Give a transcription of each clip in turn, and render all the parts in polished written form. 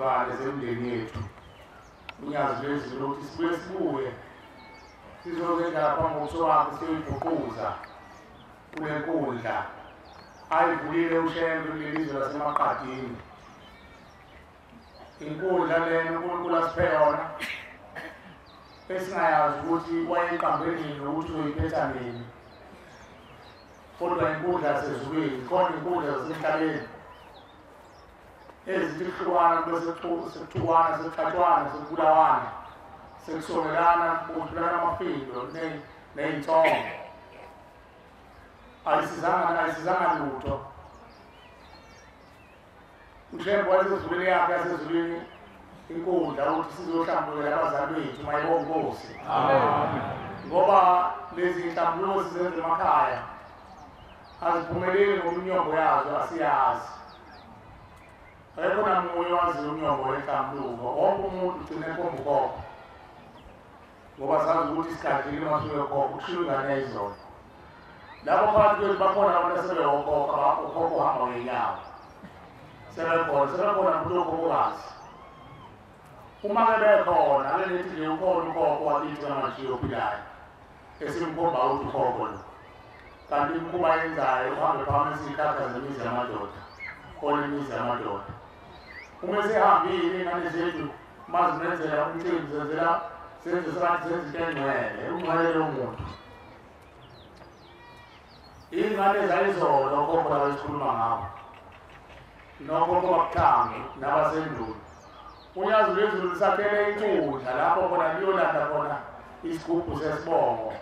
zezilwane zemndeni yethu. Unyazi lwezulu ukuthi sibuye sibuye sizozendlala phambi kobuso wakhe siyoyibhuquza kule nkundla ayivulile uShembe kuleli zwe laseMaqadini. Inkundla lena uNkulunkulu asiphe yona esingayazi ukuthi wayeqambe nini nokuthi uzoyiphetha nini, kodwa inkundla yasezulwini khona, inkundla zasemhlabeni ezithi kuhlukwana kube sekuthukwana, sekuxatshwana, sekubulawana, sekusongelana, kudlulana amafindo ney'nsongo. Ayisizanga lutho. uShembe wayesezulwini yakhe yasezulwini inkundla ukuthi sizohlambulukela abazali bethu. Mayibonge Nkosi. Ngoba lezi nhlambuluko sizenza emakhaya aziphumeleli ngoba imnyombo yazo asiyazi. Akekho namunye owaziyo umnyombo wenhlambuluko. Wonke umuntu ugcina ekhomba ukhokho, ngoba sazi ukuthi isigadlile uma sifike khokho kushiwo ingane yayizolo. Lapho phakathi kwethu bakhona abantu asebewokhokho, ukhokho uhamba ngenyawo, sebekhona futhi okhokhokazi. Uma-ke bekhona ake nithi nje ukhona ukhokho wakithi kaMajiya ophilayo esimkhomba ukuthi ukhokho lo, kanti imikhuba yenzayo uhambe phambi iy'khatha zemizi yamadoda, khona imizi yamadoda. Uma esehambile iy'ngane zethu mazimenzela umcimbi zenzela senze sengathi zenza into engcwele, ungcwele lowo muntu. Iy'ngane zayizolo okhokho laba esikhuluma ngabo nokhokho babuhlangu nabasendulo. Unyazi lwezulu lisakhele inkundla lapho khona liyolanda khona isigubhu sesibongo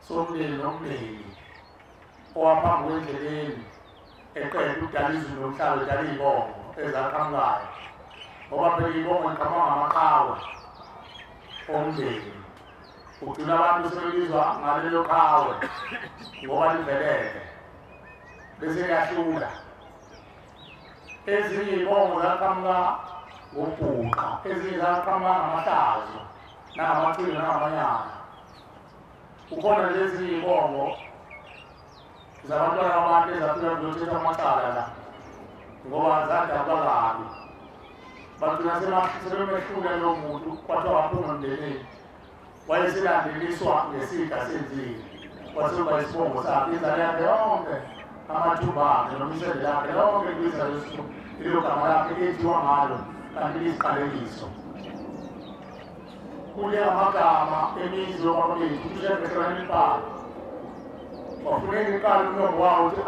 somndeni nomndeni owaphambi kwendleleni eqeda ukudala izulu nomhlaba, edala iy'bongo ezaqhamukayo, ngoba phela iy'bongo iqhamuka ngamaqhawe omndeni. Ugcina abantu sebebizwa ngalelo qhawe ngoba livelele, bese liyahlula. Ezinye iy'bongo zaqhamuka ngobhuqa, ezinye zaqhamuka ngamahlazo nangamaciko nangamanyala. Kukhona lezi iy'bongo zabantwana babantu ezafika kuzothetha amacala la ngoba zadabuka kabi, bagcina sebemehlula lowo muntu, kwathiwa waphuma emndenini, wayeselandeliswa ngesiga senzile, kwase kuba isibongo sakhe, inzalo yakhe yonke, amathumba akhe noma isende lakhe lonke libiza lelo gama lakhe ethiwa ngalo, kanti liyisiqalekiso. Kule amagama emizi yobaba bethu uShembe ehlukana imibhalo, wafuneka iqala umlomo wawo ukuthi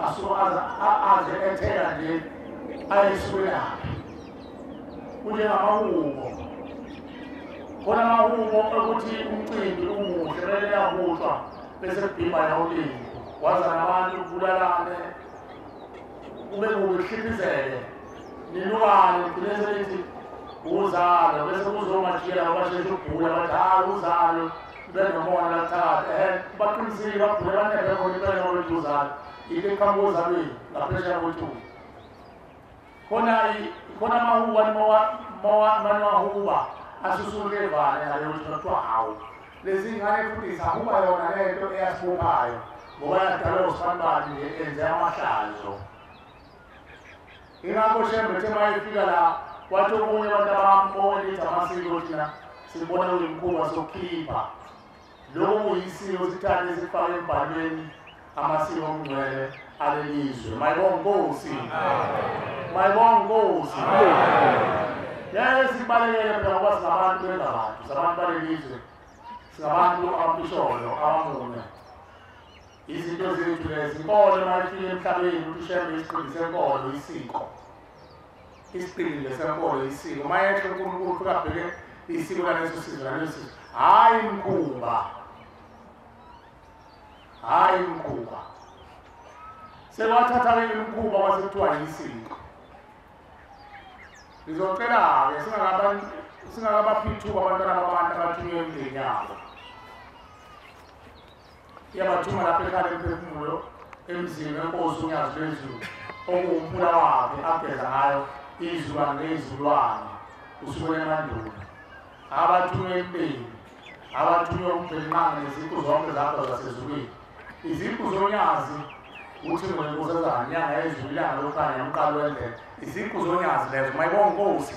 aze ethela nje ayesukelaphi. Kunjengamahubo, khona amahubo ukuthi umcimbi umuhle bele yahushwa bese kubhimba yawulimi, waza nabantu kubulalane kube kuhliphizele nilukane, gcine selithi uzalo, bese kuzomajikela basheshe ukubhula bathi hayi uzalo, benomona lathatha baqinisile babhule banebe khona impela ngoba bethi uzalo, into eqhamuka ozalweni ngaphesheya kwethuba. Khona amahubo maniwahuba asusuke evane ngale ukuthi kuthiwa hawu lezi ngane futhi zahuba yona lento eyasibophayo ngoba yadalwa usibanibani nje enze amahlazo. Ingakho Shembe ethe uma efika la wathi okunye abantu abambona lithi amasiko thina sibona kuyimkhuba sokukhipha lokhu kuyisiko sithathe sifake embhalweni amasiko omngcwele alelizwe. Mayibonge Nkosi, mayibonge Nkosi. Ngeke sibalekele phela ngoba singabantu bengabantu, singabantu balelizwe, singabantu abampisholo abamunye. Izinto zethu lezi, inkolo uma ifika emhlabeni ukuthi uShembe isiqili senkolo isiko, isiqili senkolo isiko. Uma yehle uNkulunkulu ufika abheke isiko laleso sizwe naleso sizwe, hhayi imikhuba, hhayi imikhuba. Sekwathatha-ke imikhuba kwase kuthiwa yisiko. Ngizocela-ke singakabaphi ithuba abantwana babantu abathunywe emndeni yabo, iyabathuma lapha ekhaya lemphefumulo emzini wenkosi uNyazi lwezulu okuwumfula wakhe ageza ngayo iy'zulwane ney'zulwane kusukela emandulo. Abathunywe empini, abathunywe uMvelinqangi neziqu zonke zakho zasezulwini, iziqu zonyazi Uthi ngwenkosazana inyanga yezulu ilanga lokukhanya umqalo wendlela. Iziqu zonyazi lezo mayibonga inkosi.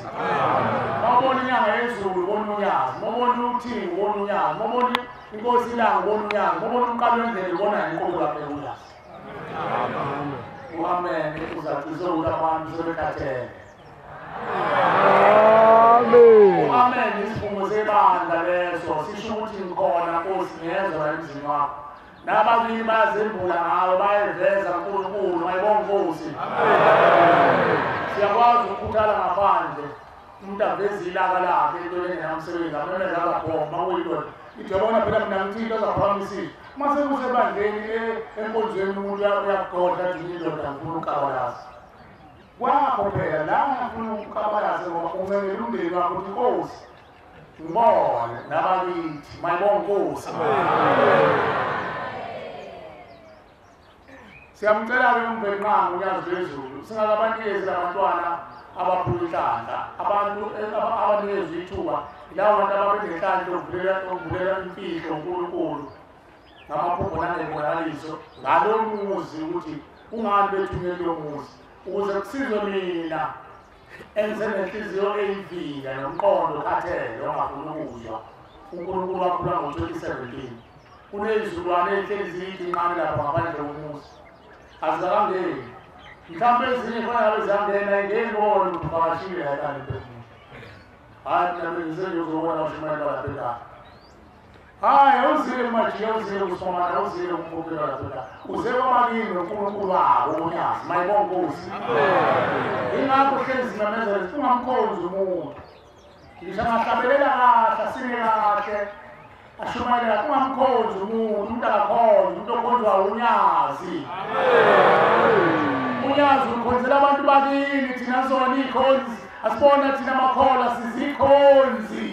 Mawubona inyanga yezulu ubona unyazi, mawubona uthingo ubona unyazi, mawubona inkosi ilanga ubona unyazi, mawubona umqalo wendlela ubona inqobo lapha unyazi. Amen. Uzacise ukuthi abantu sebekhathele. Amen. Amen. Isivumo sebandla leso sisho ukuthi ngikhona Nkosi ngiyezwa emzini wakho. Nababili bazembula ngawe bayeveza uNkulunkulu mayibonga Nkosi. Amen. Siyakwazi ukukhuthala ngaphandle umuntu aveze ilaka lakhe into engenamsebenzi amemeza azabhoma kuyindoda. Ithi yabona phela mina ngithi into azaphakamisile. Mase kusebandleni enkonzweni umuntu uyakugodla athi indoda ngifuna ukukabalaza. Kwakho phela la ngifuna ukukabalaza ngoba uncengela umndeni wakho ukuthi Nkosi ngibone nabakithi mayibonga Nkosi. Siyamcela-ke uMvelinqangi unyazi lwezulu singakabanikezi labantwana abaphula inhlanhla abantu abanikezwa ithuba yilabo bantu ababenenhlanhla yokuvulela imfihlo uNkulunkulu ngamaphupho nangembonakaliso ngalo muzi ukuthi kungani bethunyelwe kulo muzi ukuze kusizwe mina engisenenhliziyo eyivila nomqondo okhathele ongafuni ukuzwa. uNkulunkulu wakhuluma ngo-2017 kuney'zulwane ey'hleli ziyidinqane lapha ngaphandle komuzi azikakangeni mhlawumbe ezinye khona ngabe ziyangena ingeni kona ukuthi uvakashile la ekhaya emphefumulo. Hhayi mina bengisengiyozobona ushumayela lapha ekhaya. Hhayi awuzile kumajika, awuzile kusomana, awuzile kumkhokhela lapha ekhaya. Uze kwabakini noNkulunkulu wabo unyazi mayibonga Nkosi. Ingakho hlezi simemezela ungamkhonzi umuntu ngisho angahlabelela kahle asine kahle ashumayela ungamkhonzi umuntu, umuntu akakhonzi, umuntu okhonzwa unyazi. Unyazi ukhonzela abantu bakini, thina zona iy'khonzi asibona thina amakholwa sizikhonzi.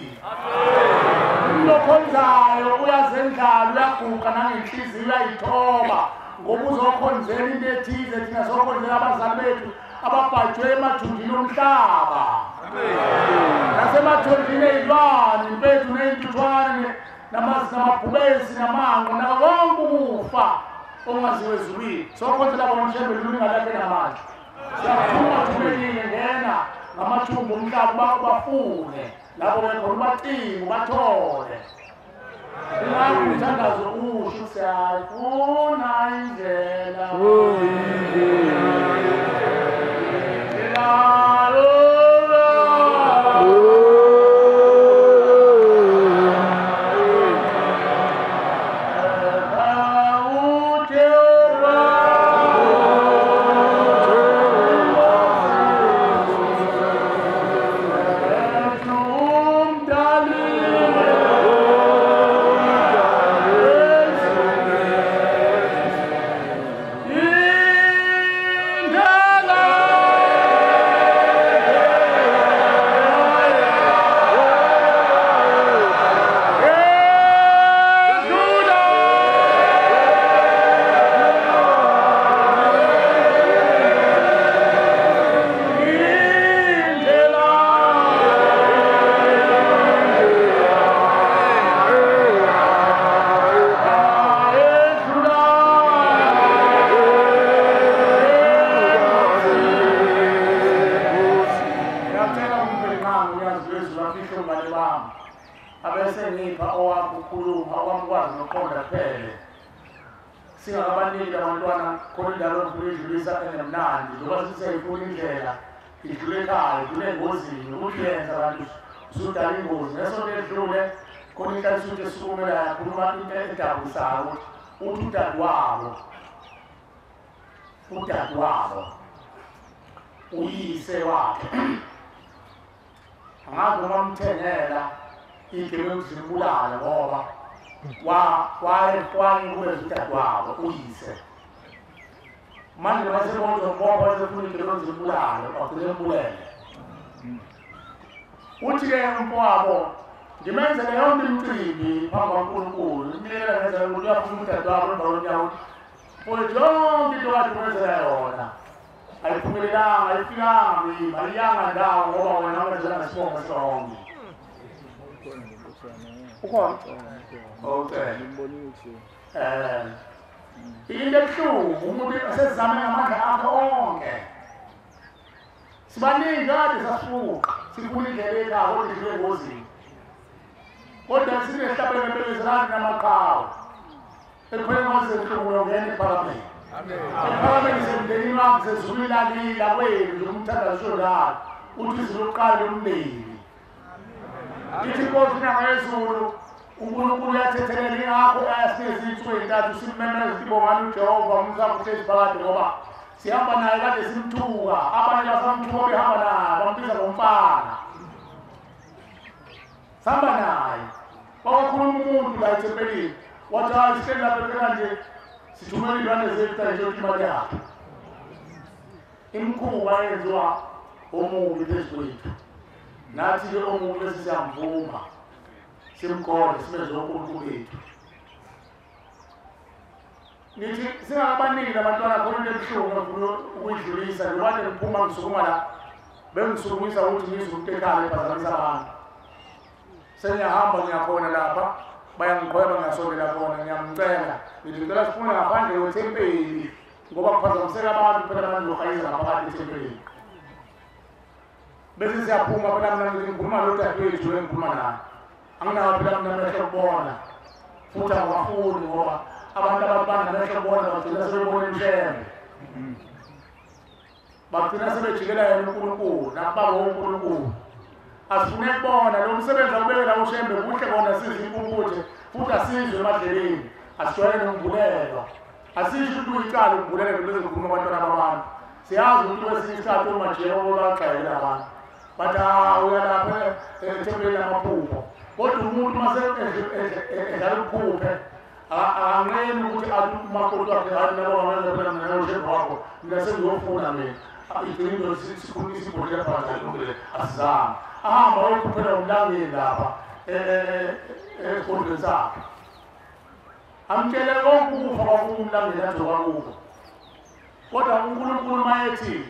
Umuntu okhonzayo uyazendlala uyaguqa nangenhliziyo uyayithoba ngoba uzokhonzela into ethize. Thina sokhonzela abazali bethu ababhajwe emathunjini omhlaba nasemathunjini ey'lwane impethu ney'ntuthwane namabhubesi namanqo nako konke ukufa ongaziwe ezulwini. Sokhonzela bona uMshembe lula ingalakhe namandla. Siyaphuma thumelile ngena ngamathumbu omhlaba ubafune lapho bekhona ubacinge ubathole. Ingakho umthandazo usho siyayifuna indlela Singakabaniki abantwana khona indawo yokudlulisa enemnandi njengoba siseyifuna indlela idlule ekhaya idlule engozini ukuthi yenza kanti usudala ingozi. Ngesonto edlule khona inhlanhla esukumela yakhuluma into edabusayo ukuthi uthi udadewabo uyise wakhe angazi noma amthengela iy'gebengu zimbulale ngoba wayekubeza udadewabo uyise. Manje masebona wayefuna iy'gebengu zimbulale wagcina embulele. Uthi-ke umfowabo ngimenzele yonke imicimbi phambi kwaNkulunkulu iminikelo ngenzela ukuthi uyafuna udadewabo emva konyaka ukuthi mfowethu yonke into kade umenzela yona ayiphumelelanga ayifikanga mina ayiyanga ndawo ngoba wena wenzela ngesibongo sonke. Ukhona? Okay. Into ebuhlungu umuntu esezame ngamandla akhe onke. Sibaningi kade sasifuqa sifuna indlela ekhaya kodwa idlule engozini. Kodwa sinehlabelo empelezani namaqhawe. Ekupheleni kwazenhlungu uyongena ephalamende. Ephalamende semndenini wakho sezulwini lakini lakwenu nje umthandazo njalo uthi izulu lokuqala lomndeni. Ithi inkosi iNyangayezulu uNkulunkulu uyathethelela ingakho ayasineza iy'nsuku ey'ntathu simmemeza sibongani uJehova umzamo uhlezi phakade ngoba sihamba naye kade simthuka abanye basamthuka behamba naye bambiza ngomfana. Sihamba naye kwakhuluma umuntu la ethempelini wathi hayi sihleli lapha phela nje sithumela iy'lwane zethu ayitshontsha imali yakhe. Imikhuba yenziwa omubi phezu kwethu nathi-ke omubi bese siyamvuma simkhole simenze uNkulunkulu wethu. Ngithi singakabaniki nabantwana khona into ebuhlungu engifuna ukuyidlulisa njengoba kade ngiphuma ngisukuma la bengisukumisa ukuthi ngizwe umuntu ekhaya ephazamisa abantu. Sengiyahamba ngiyakhona lapha bayangiqhweba ngiyasondela khona ngiyamcela ngithi ngicela sifune ngaphandle kwethempeli ngoba kuphazamiseka abantu phela abantu lohayiza ngaphakathi ethempelini. Bese siyaphuma phela mina ngithi ngikhuluma lo dadewethu engikhuluma naye. Anginawo phela mina amehlo okubona futhi angiwafuni ngoba abantu ababana namehlo okubona bagcina sebebona imshembe. Bagcina sebejikela yena uNkulunkulu nakubaba uNkulunkulu. Asifune kubona lo msebenzi awubekela uShembe kuhle kona siziimpumputhe futhi asizwe emadleleni asijwayele nokumbulelwa. Asisho ukuthi kuyicala ukumbulelwa bese kukhuluma abantwana babantu. Siyazi ukuthi kwesinye isikhathi omajeko bagxayela abantu bathi uyalapha ethempelini lamaphupho kodwa umuntu uma edlala uphuphe akanqeni ukuthi umakoti wakhe hayi mina bangenza phela mina noShembe wakho mina sengiyofuna mina igcine into sikhuluma isibhodlela phakathi le asizange ahamba ayophuphela umlangeni lapha esigodlweni sakhe amtshele konke ukufa kwakumlangeni azoka kuko. Kodwa uNkulunkulu mayethi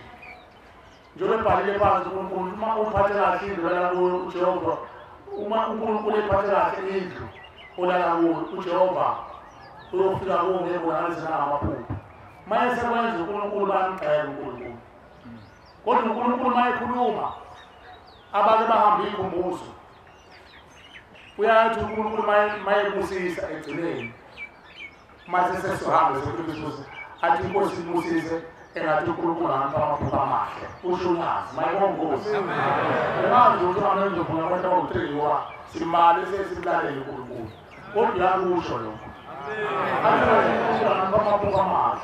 njengoba ebhalile phansi uNkulunkulu uma uphathe kahle indlu olala kuyo uJehova uma uNkulunkulu ephathe kahle indlu olala kuyo uJehova uyofika kuwo ngebonakalisa nangamaphupho. Maye sekwenza uNkulunkulu bamgxeka uNkulunkulu. Kodwa uNkulunkulu mayekhuluma abake bahambe iy'khumbuzo uyathi uNkulunkulu mayebusisa egcineni mase sesihambe sekuthi athi inkosi ibusise engathi uNkulunkulu angamupha amaphupho amahle usho ungazi mayibongozi ungazi ukuthi amenzofuna abantu abawu-3 ngoba simali sesimlalele uNkulunkulu kodwa uyakusho lokho athi angamupha amaphupho amahle.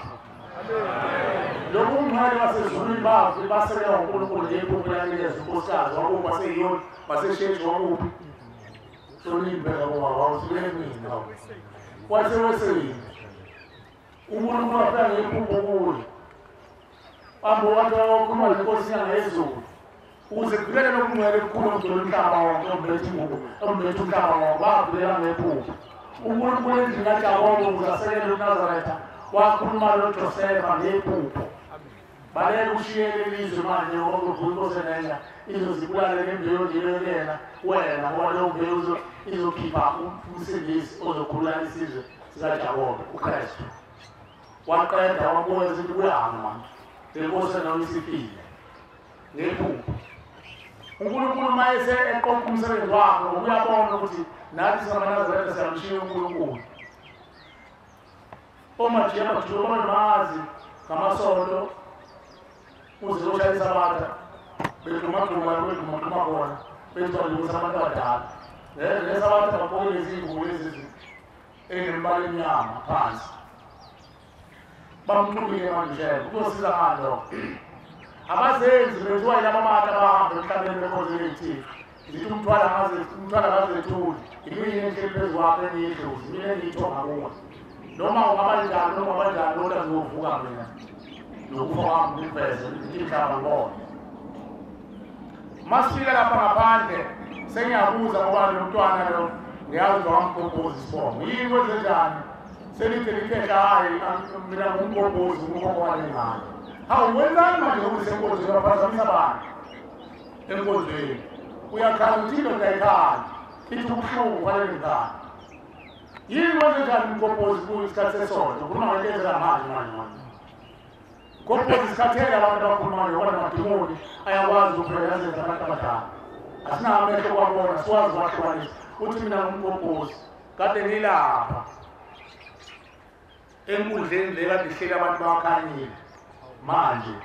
Lokhu ungcwele wasezulwini bafi basekela uNkulunkulu ngephupho lanikeza unkosikazi wakuphi waseyiyoni wasesheshi wakuphi hloniphe ngoba wawusuke mina waseweseyini uNkulunkulu wafika ngephupho kuye bambo wathi wakhuluma nenkosi iNyangayezulu ukuze kuvikele lokungcwele okukhulu omgcwele umhlaba wonke ombethe ingubo ombethe umhlaba wonke bavikela ngephupho. uNkulunkulu endlini kaJakobe ukuze asekele uNazaretha wakhuluma noJosefa ngephupho baleka ushiyele ilizwe manje inkosi enentsha izozibulala lembewu nje wena ngoba leyo mbewu izokhipha umsindisi ozokhulula isizwe sikaJakobe uKristu. Waqeda wabuya ukuthi kuyami manje le nkosi nayo isifile ngephupho. uNkulunkulu mayese eqoqa umsebenzi wakhe uyabona ukuthi nathi singamaNazaretha siyamshiya uNkulunkulu. Omajiya bajuba bamazi ngamasonto uze ushaya isabatha bedumaguma bedumaguma khona bethi balungisa abantu abadala lesabatha bagqoke lezi ngubo lezi enemibala emnyama phansi bamxubile manje kuzosiza ngani lokho? Abazenzi benziwa yilaba bantu abahamba emhlabeni bekhonze ley'thixo ngithi umthwala ngazethuli imini enhle phezu kwakho engiyidlozi mina engiyithonga kuwe noma ungaba njani noma ungaba njani kodwa ngiyovuka mina nokufa kwami ngikuveze umhlaba ngibone. Masifika lapha ngaphandle sengiyabuza ngoba lo mntwana lo ngiyazi wamgobhoza isibongo yini kwenzenjani selithi likhehla hayi mina ngumgobhozi umgogo wale ngane. Hawu wenzani manje ukuthi senkonzweni baphazamisa abantu enkonzweni uyakhala ukuthi indoda ayikhala ithi ubuhlungu kwale ngane. Yini kwenzenjani umgobhozi kuyisikhathi sesonto? Ukhuluma ngento eyenzeka manje manje manje. Mgobhozi sikhathele abantu abakhuluma ngayo, kodwa amadimoni ayakwazi ukuvela azenze abantu abadala. Asinawo amehlo okwabona, siwazi ukwahlukanisa. Uthi mina ngumgobhozi, kade ngilapha enkundleni le kade ihleli abantu bakhanyile. Manje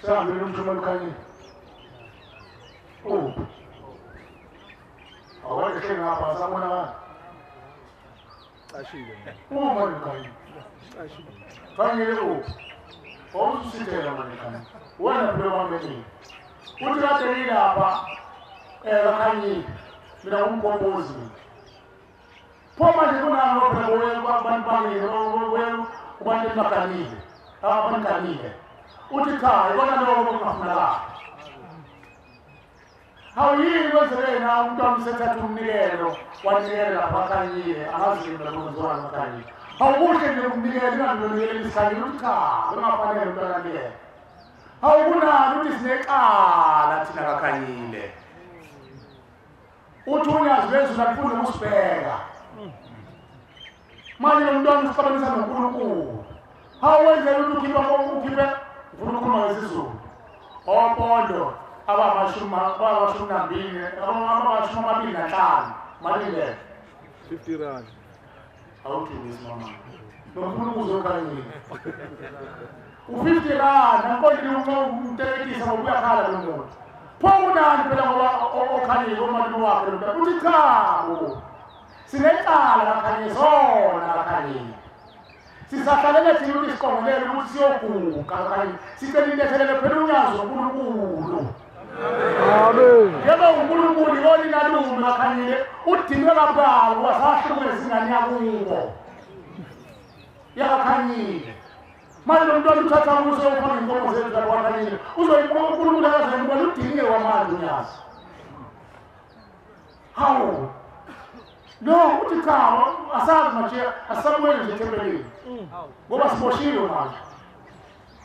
sehambile umshumela ukhanyile. Uphi? Awukade hleli ngapha asabonakala. Cashile. Uma ukhanyile. Cashile. Khanyile uphi? Wawususithela manje khanyile. Wena phela wamekile. Uthi kade ngilapha kakhanyile. Mina ngumgobhozi mina. Pho manje kunani phela abantu bangile kubantu baganile. Abaganile. Uthi cha, ibona lokho okungafunakali. Hawu yini kwenzeke na umntwana usethatha umnikelo wanikela lapha akhanyile, angazi mina kwenziwani akhanyile. Hawu kuhle nje umnikelo inganilonikelela isikhanyile, uthi cha, bengafanele umntwana anikele. Hawu kunani uthi sinecala thina kakhanyile. Uthi unyazi lwezulu alifuni ukusibheka. Manje lo mntwana usixabanisa noNkulunkulu. Hawu wenzela ukuthi ukhiphe ufuna ukukhuluma ngesiZulu. Opondo abamashumi 25 malini leyo? 50 rand. Awuthi mama. Ngifuna ukuzokhanyile. U50 rand ankonje umteketisa ngoba uyakhala lo muntu. Pho kunani phela ngoba okhanyile umalume wakhe lo mntwana. Uthi cha bo. Sinecala kakhanyile sona kakhanyile. Sisahlalele thina ukuthi siqongelele ukuthi siyoguqa kakhanyile. Sicela intethelelo phela unyazi uNkulunkulu. Amen. Yebo uNkulunkulu ikona inalume kakhanyile udinwe kabukabi wasahlukumeza ingane yakubo. Yakakhanyile. Manje lo mntwana uthatha kuso ufaka inkomo zethu lapho kakhanyile. Uzoyibuka uNkulunkulu akaze udinwe kwamanje unyazi. Hawu. No, uthi cha, asazi manje asabuyele nje ethempelini. Ngoba siboshiwe manje.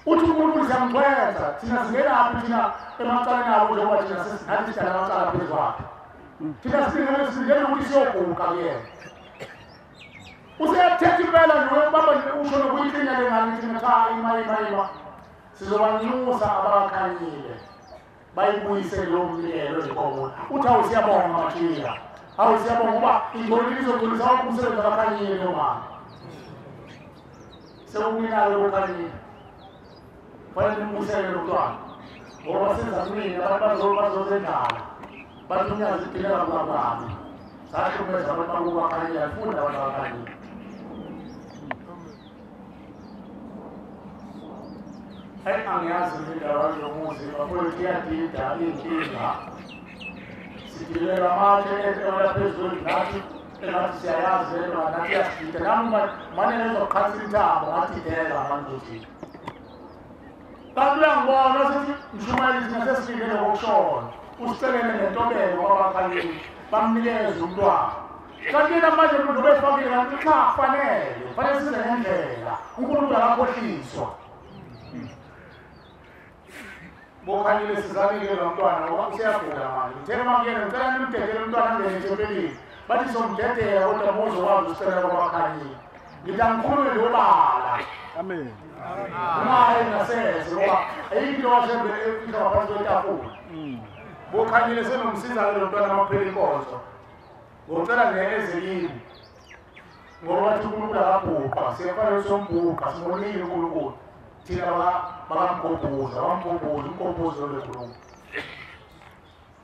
Uthi uNkulunkulu siyamgcwetha, thina singenaphi thina emacaleni abo njengoba thina sesinathi sidala amacala phezu kwakhe. Thina singene ukuthi siyoguqa kuyena. Useyathetha impela nje baba usho nokuyiklinya le ngane thina cha ima. Sizobanxusa abakhanyile. Bayibuyise lo mnikelo ezinkomoni. Uthi awu siyabonga Mathiya. Awu siyabonga ngoba ingcolile izogculisa wonke umsebenzi abakhanyile mama. Sewuminalo lokhanyile. Fanele nimbusele lo mntwana. Ngoba senza mina abantu bazozendlala. Bathi unyazi idile kabukabi. Sahlukumeza abantu bakubakhanyile, funda abantu abakhanyile. Hayi angiyazi indaba yomuzi, bafowethu iyadida inkinga. Sidilela amatshe ewela phezulu nathi engathi siyayazi lento nathi iyasidida. Nami mane ngizoqhatha intambo ngadideka manje ukuthi. Kanti uyangibona sithi mshumayeli thina sesilindele ngokushona. Usicelele ngentobeko kwabakhanyile bamnikeze umntwana. Kanti yena manje umuntu ubefakile kanti cha kufanele, kufanele size ngendlela. uNkulunkulu akakhohliswa. Bokhanyile sizalile lo mntwana ngoba useyagula manje. Ngithe uma kuyena ngicela nimdedele umntwana angene ethempelini. Bathi somdedela kodwa muzokwazi usicela kwabakhanyile. Ngithi angikhulume lobala. Amen. Ungayi ngasese ngoba ayikho into kashembe efika ngaphansi kwetafula. Bokhanyile senomsiza lo mntwana makuphela inkonzo. Ngocela nje eze kimi. Ngoba bathi uNkulunkulu akabhuqa, siyafanele sombhuqa, simonile uNkulunkulu. Thina bakamgobhoza, bamgobhoza, umgobhozi lo bekhuluma.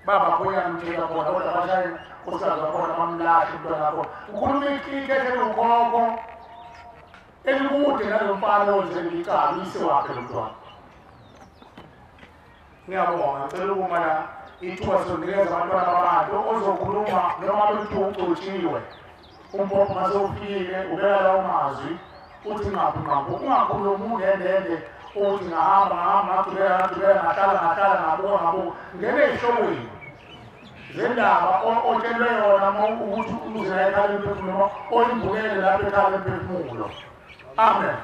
Baba khona mthela khona kodwa bashaye unkosikazi wakhona bamlahla umntwana wakhona. Ukhuluma ikhethe lokhokho elikude nalo mfana owenze icala uyise wakhe lo mntwana. Ngiyabonga, ngicela ukuma la ithuba sizonikeza abantwana babantu ozokhuluma noma bekuthiwa ugcotshiwe. Umbopho mase ufike ubeka lawo mazwi uthi ngaphi ngaphi ungakhulumi ungendende uthi ngahamba ngahamba ngagibela ngagibela ngahlala ngahlala ngabuka ngabuka ngene ey'hlokweni zendaba otshelwe yona ukuthi uze la ekhala emphefumulo noma oyimbukele lapho ekhala emphefumulo. Amen.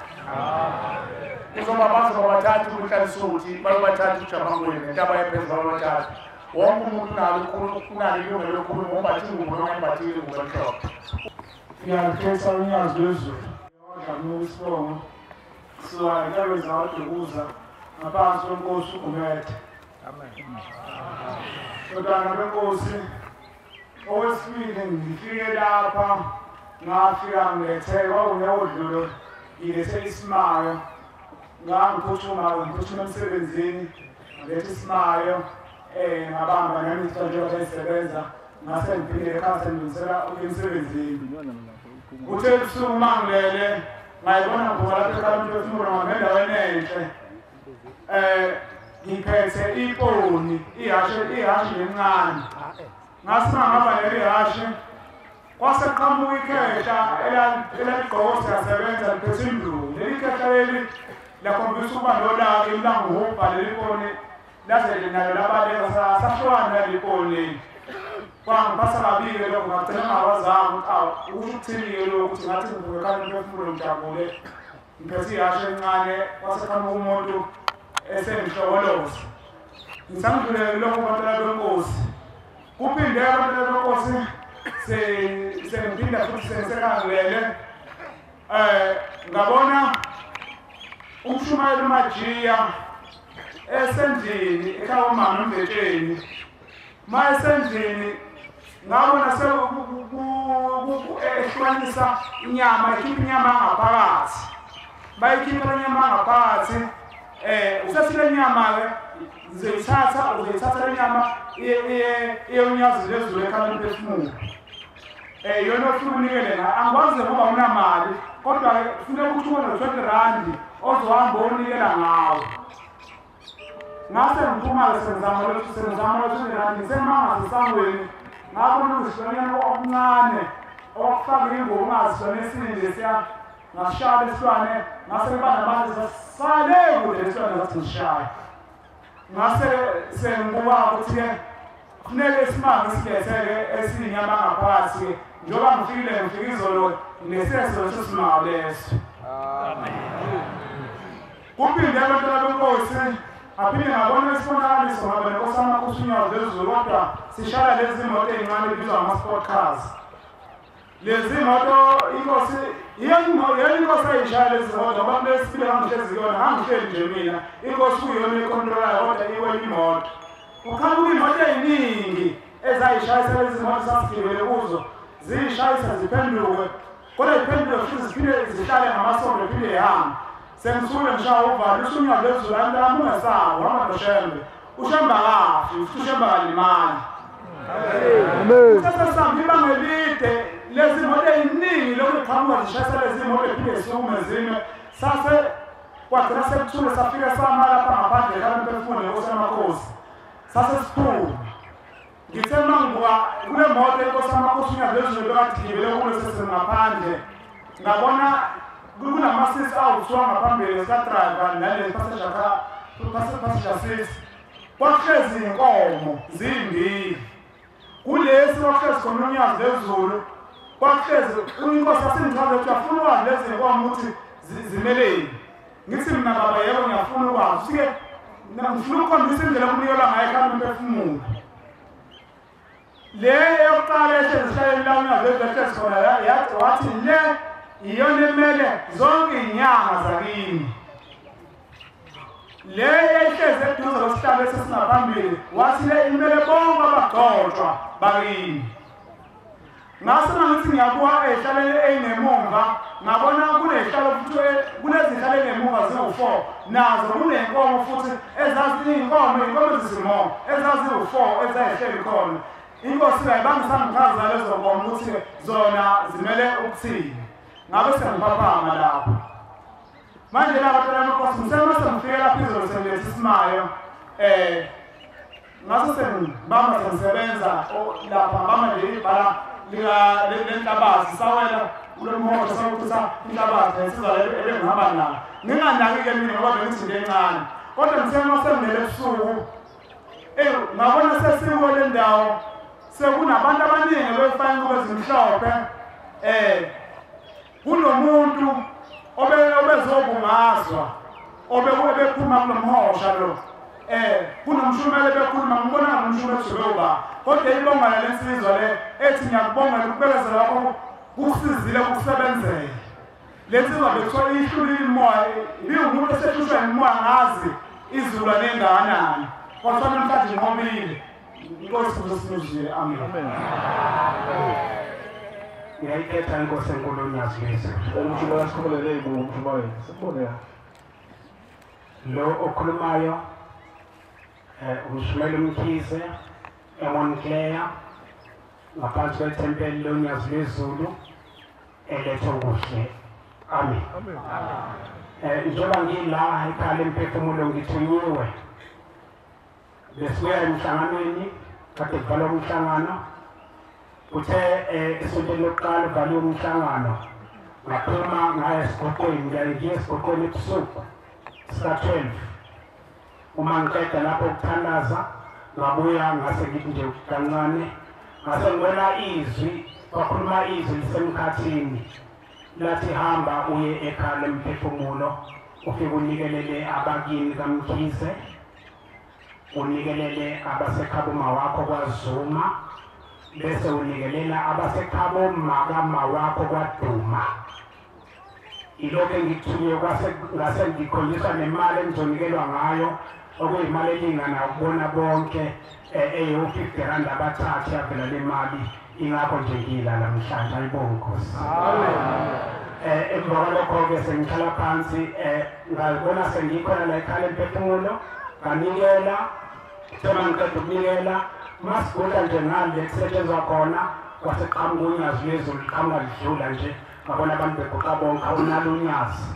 Kuzoba bazoba bathathu kuHlalisuthi, bayobathatha uJabangweni nentaba yephezulu bayobathatha. Wonke umuntu unalo ilungelo lokukhuluma ngoba ingubo noma imbathile ingubo emhlophe. Ngiyakhetha uNyazi lwezulu. Wadlamuka isibongo kusuka entabeni zakwaDukuza ngaphansi kwenkosi uGumede. Amen. Bantwana benkosi, okwesibili ngifike lapha ngafika ngilethe kwakunyaka odlule ngilethe isimayo ngangiphuthuma emsebenzini ngilethe isimayo ngabamba nami njengoba ngisebenza ngase ngiphinde ekhaya sengilungisela ukuya emsebenzini. Kuthe ebusuku uma ngilele ngayibona ngiphuma lapha ekhaya umphefumulo ngihamba endaweni enhle ngiphethe iponi ihhashi lencane ngase ngihamba leli hhashi kwase qhamuka ikhehla elaligqoka siyasebenza liphethe induku. Leli khehla leli lakhombisa ukuba nolaka imlanguhubha leli poni laze nalo labaleka sahlukana naleli poni leli. Kwangiphatha kabi-ke lokho ngagcina ngingakwazanga ukuthi awu ukusho ukuthini-ke lokhu ukuthi ngathi ngivuke ekhaya umphefumulo ngijabule ngiphethe ihhashi elincane kwase qhamuka umuntu esengihlokoloza. Ngisangidlulele lokho bantwana benkosi. Kuphinde abantwana benkosi sengiphinda futhi sengisekangilele ngabona umshumayeli uMajiya esendlini ekhaya umama uMdetsheni. Ma esendlini ngabona ehlukanisa inyama, ikhipha inyama ngaphakathi. Bayikhipha inyama ngaphakathi usesile nyama-ke uzoyithatha le nyama iye uNyazi lwezulu ekhaya umphefumulo. Yona ofuna unikele ngayo angikwazi ngoba unamali kodwa-ke kufuneka ukuthi ube no-20 randi ozohamba onikela ngawo. Ngase ngiphuma-ke sengizama lo-20 randi ngisemangasesangweni ngabona uzihlonyana okuncane okufaka ingubo ungazihlone esini lesiya ngasishaya lesilwane ngase ngiba namandla sale kude lesilwane sathi ngisishaya. Ngase sengibuka ukuthi-ke kufuneka isimanga silethe-ke esiyinyama ngaphakathi-ke njengoba ngifikile ngifike izolo ngileseso leso simanga leso. Kuphinde abantwana benkosi aphinde ngabona isibonakaliso ngaba nenkosi amakhosi uNyazi lwezulu kodwa sishaya lezi moto ey'ncane ebizwa ngama-sport cars. Lezi moto inkosi iyona inkosi eyishaya lezi moto ngoba kulesibili ngangihlezi kuyona ngangihleli nje mina inkosi kuyiyona ekhontrolayo kodwa iwela imoto. Kuqhamuka iy'moto ey'ningi ezayishayisa lezi moto sasigibele kuzo ziyishayisa ziphenduke kodwa ziphenduke futhi ziphinde zihlale ngamasondo ziphinde zihambe. Sengisuke ngishaya uvalo usho uNyazi lwezulu lami ungesabi uhamba noShembe. uShembe akafi futhi uShembe akalimali. Amen. Sesihamba ibanga elide lezi moto ey'ningi lokhu ziqhamuka zishayisa lezi moto ziphinde zisukume zime sase kwagcina sekuthule safika sama lapha ngaphandle ekhaya umphefumulo nenkosi yamakhosi sase siphuma. Ngithe uma ngibuka kule moto inkosi yamakhosi uNyazi lwezulu bekade igibele kulo sesingaphandle ngabona kunamasisi awuthiwa ngaphambili sika-driver nale passenger seat kwakuhlezi iy'nkomo zimbili. Kulesi kwakuhlezi khona uNyazi lwezulu kwakuhlezi inkosi yasingichaza ukuthi uyafuna ukwazi lezi nkomo ukuthi zimeleni. Ngithi mina baba yebo ngiyafuna ukwazi futhi-ke ngifuna ukukhombisa indlela okunikelwa ngayo ekhaya umphefumulo. Le yokuqala ehlezi esihlaleni la uNyazi lwezulu ehlezi khona wathi le iyona emele zonke iy'nyanga zakini. Le ehlezi eduze kwesihlalo esesingaphambili wathi le imele bonke abagcotshwa bakini. Ngase mangithi ngiyabuka ey'hlaleni ey'ngemumva ngabona kuney'hlalo futhi kunezihlalo ey'ngemuva ziwu-4 nazo kuney'nkomo futhi ezaziyinkomo iy'nkomo ezizimo ezaziwu-4 ezayihleli khona. Inkosi kayibangisangichaza lezo nkomo ukuthi zona zimele ukuthini. Ngabe sengiphaphama lapho. Manje la bantwana benkosi ngisemase ngifike lapha izolo sengilethe isimayo ngase sengibamba sengisebenza lapha ngibamba nje ibhala lenhlabathi sawela kulo mhosha sawuthisa inhlabathi nensizwa ebengihamba nayo. Nginganaki-ke mina ngoba bengithi into encane kodwa ngisemase ngilele ebusuku ngabona sesikuyo le ndawo sekunabantu abaningi befaka ingubo ezimhlophe kunomuntu obezobungazwa obephuma kulo mhosha lo kunomshumela ebekhuluma ngibona ngomshumela ejube uba kodwa ibonga le nsizwa le ethi ngiyakubonga ukubekezela kwakho Kusizile kusebenzele. Lensizwa bekuthiwa ihlule imoya, ibiwumuntu osehlushwa imoya ngazi izulu nengakanani. Kodwa namhlanje inqobile. Inkosi kuzosinuzile. Amen. Ngiyayikhetha inkosi enkulu uNyazi lwezulu. Umshumayeli sikhulele ibu umshumayeli. Sibone lo okhulumayo umshumayeli Mkhize eMontclair ngaphansi kwethempeli loNyazi lwezulu elethe okuhle. Amen. Njengoba ngila ekhaya lemphefumulo ngithunyiwe, besibuya emhlanganweni kade kuvalwa umhlangano. Uthe esontweni lokuqala uvaliwe umhlangano, ngaphuma ngaya esigoqweni, ngiye esigoqweni ebusuku sika-12. Uma ngiqeda lapho ukuthandaza ngabuya ngase ngithi nje kancane, ngase ngibona izwi, kwakhuluma izwi lisemkhathini lathi hamba uye ekhaya lemphefumulo ufike unikelele abakini kaMkhize, unikelele abasekhabo wakho kwaZuma, bese unikelela abasekhabo makama wakho kwaDuma. Ilokho engithunywe ngase ngikhonjiswa nemali engizonikelwa ngayo okuyimali elingana ukubona bonke eyo-50 rand abathathu yavela le mali. Ingakho nje ngila namhlanje. Ayibonge Nkosi. Amen. Emva kwalokho-ke sengihlala phansi, ngabona sengikhona la ekhaya lemphefumulo, nganikela. Sema ngiqeda ukunikela, masigudla nje ngale kusetshenzwa khona, kwaseqhamuka uNyazi lwezulu liqhamuka lidlula nje, ngabona abantu beguqa bonke, awunalo unyazi.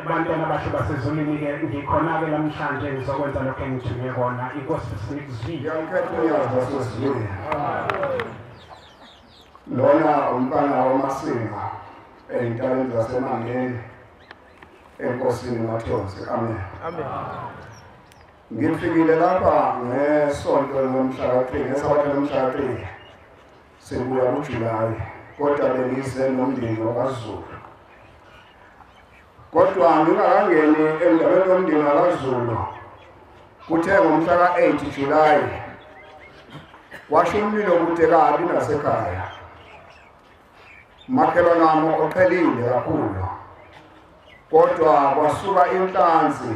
Bantwana abahle basezulwini-ke ngikhona-ke namhlanje ngizokwenza lokho engithunywe kona. Inkosi sinikuzwile. Ngiyamkhetha uNyazi wasezulwini. Lona umfana wamasinga ey'ntabeni zaseMangeni enkosini Mathonsi. Amen. Amen. Ngifikile lapha ngesonto lomhla ka-3, ngesabatha lomhla ka-3 sibuya kuJulayi, kodwa bengize nomndeni wakwaZulu. Kodwa ngingakangeni endabeni yomndeni wakwaZulu, kuthe ngomhla ka-8 Julayi washo umlilo kude kabi nasekhaya. Makhelwane wami oqhelile kakhulu, kodwa kwasuka inhlanzi.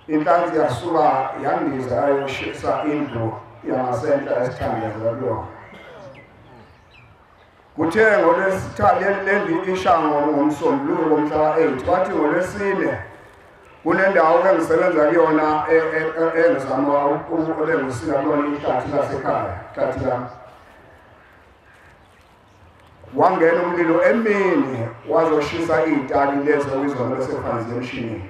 Inhlanzi yasuka yandiza yayoshisa indlu yangasenhla esithandazela kuyona. Kuthe ngolwesithathu lendlu isha ngomsombuluko ngomhla ka-8, kwathi ngolwesine kunendawo engisebenza kuyona engizama ukulungisela kuyona ihlathi lasekhaya, ihlathi lami. Wangena umlilo emini wazoshisa iy'tali lezi okuyizona besephansi emshinini.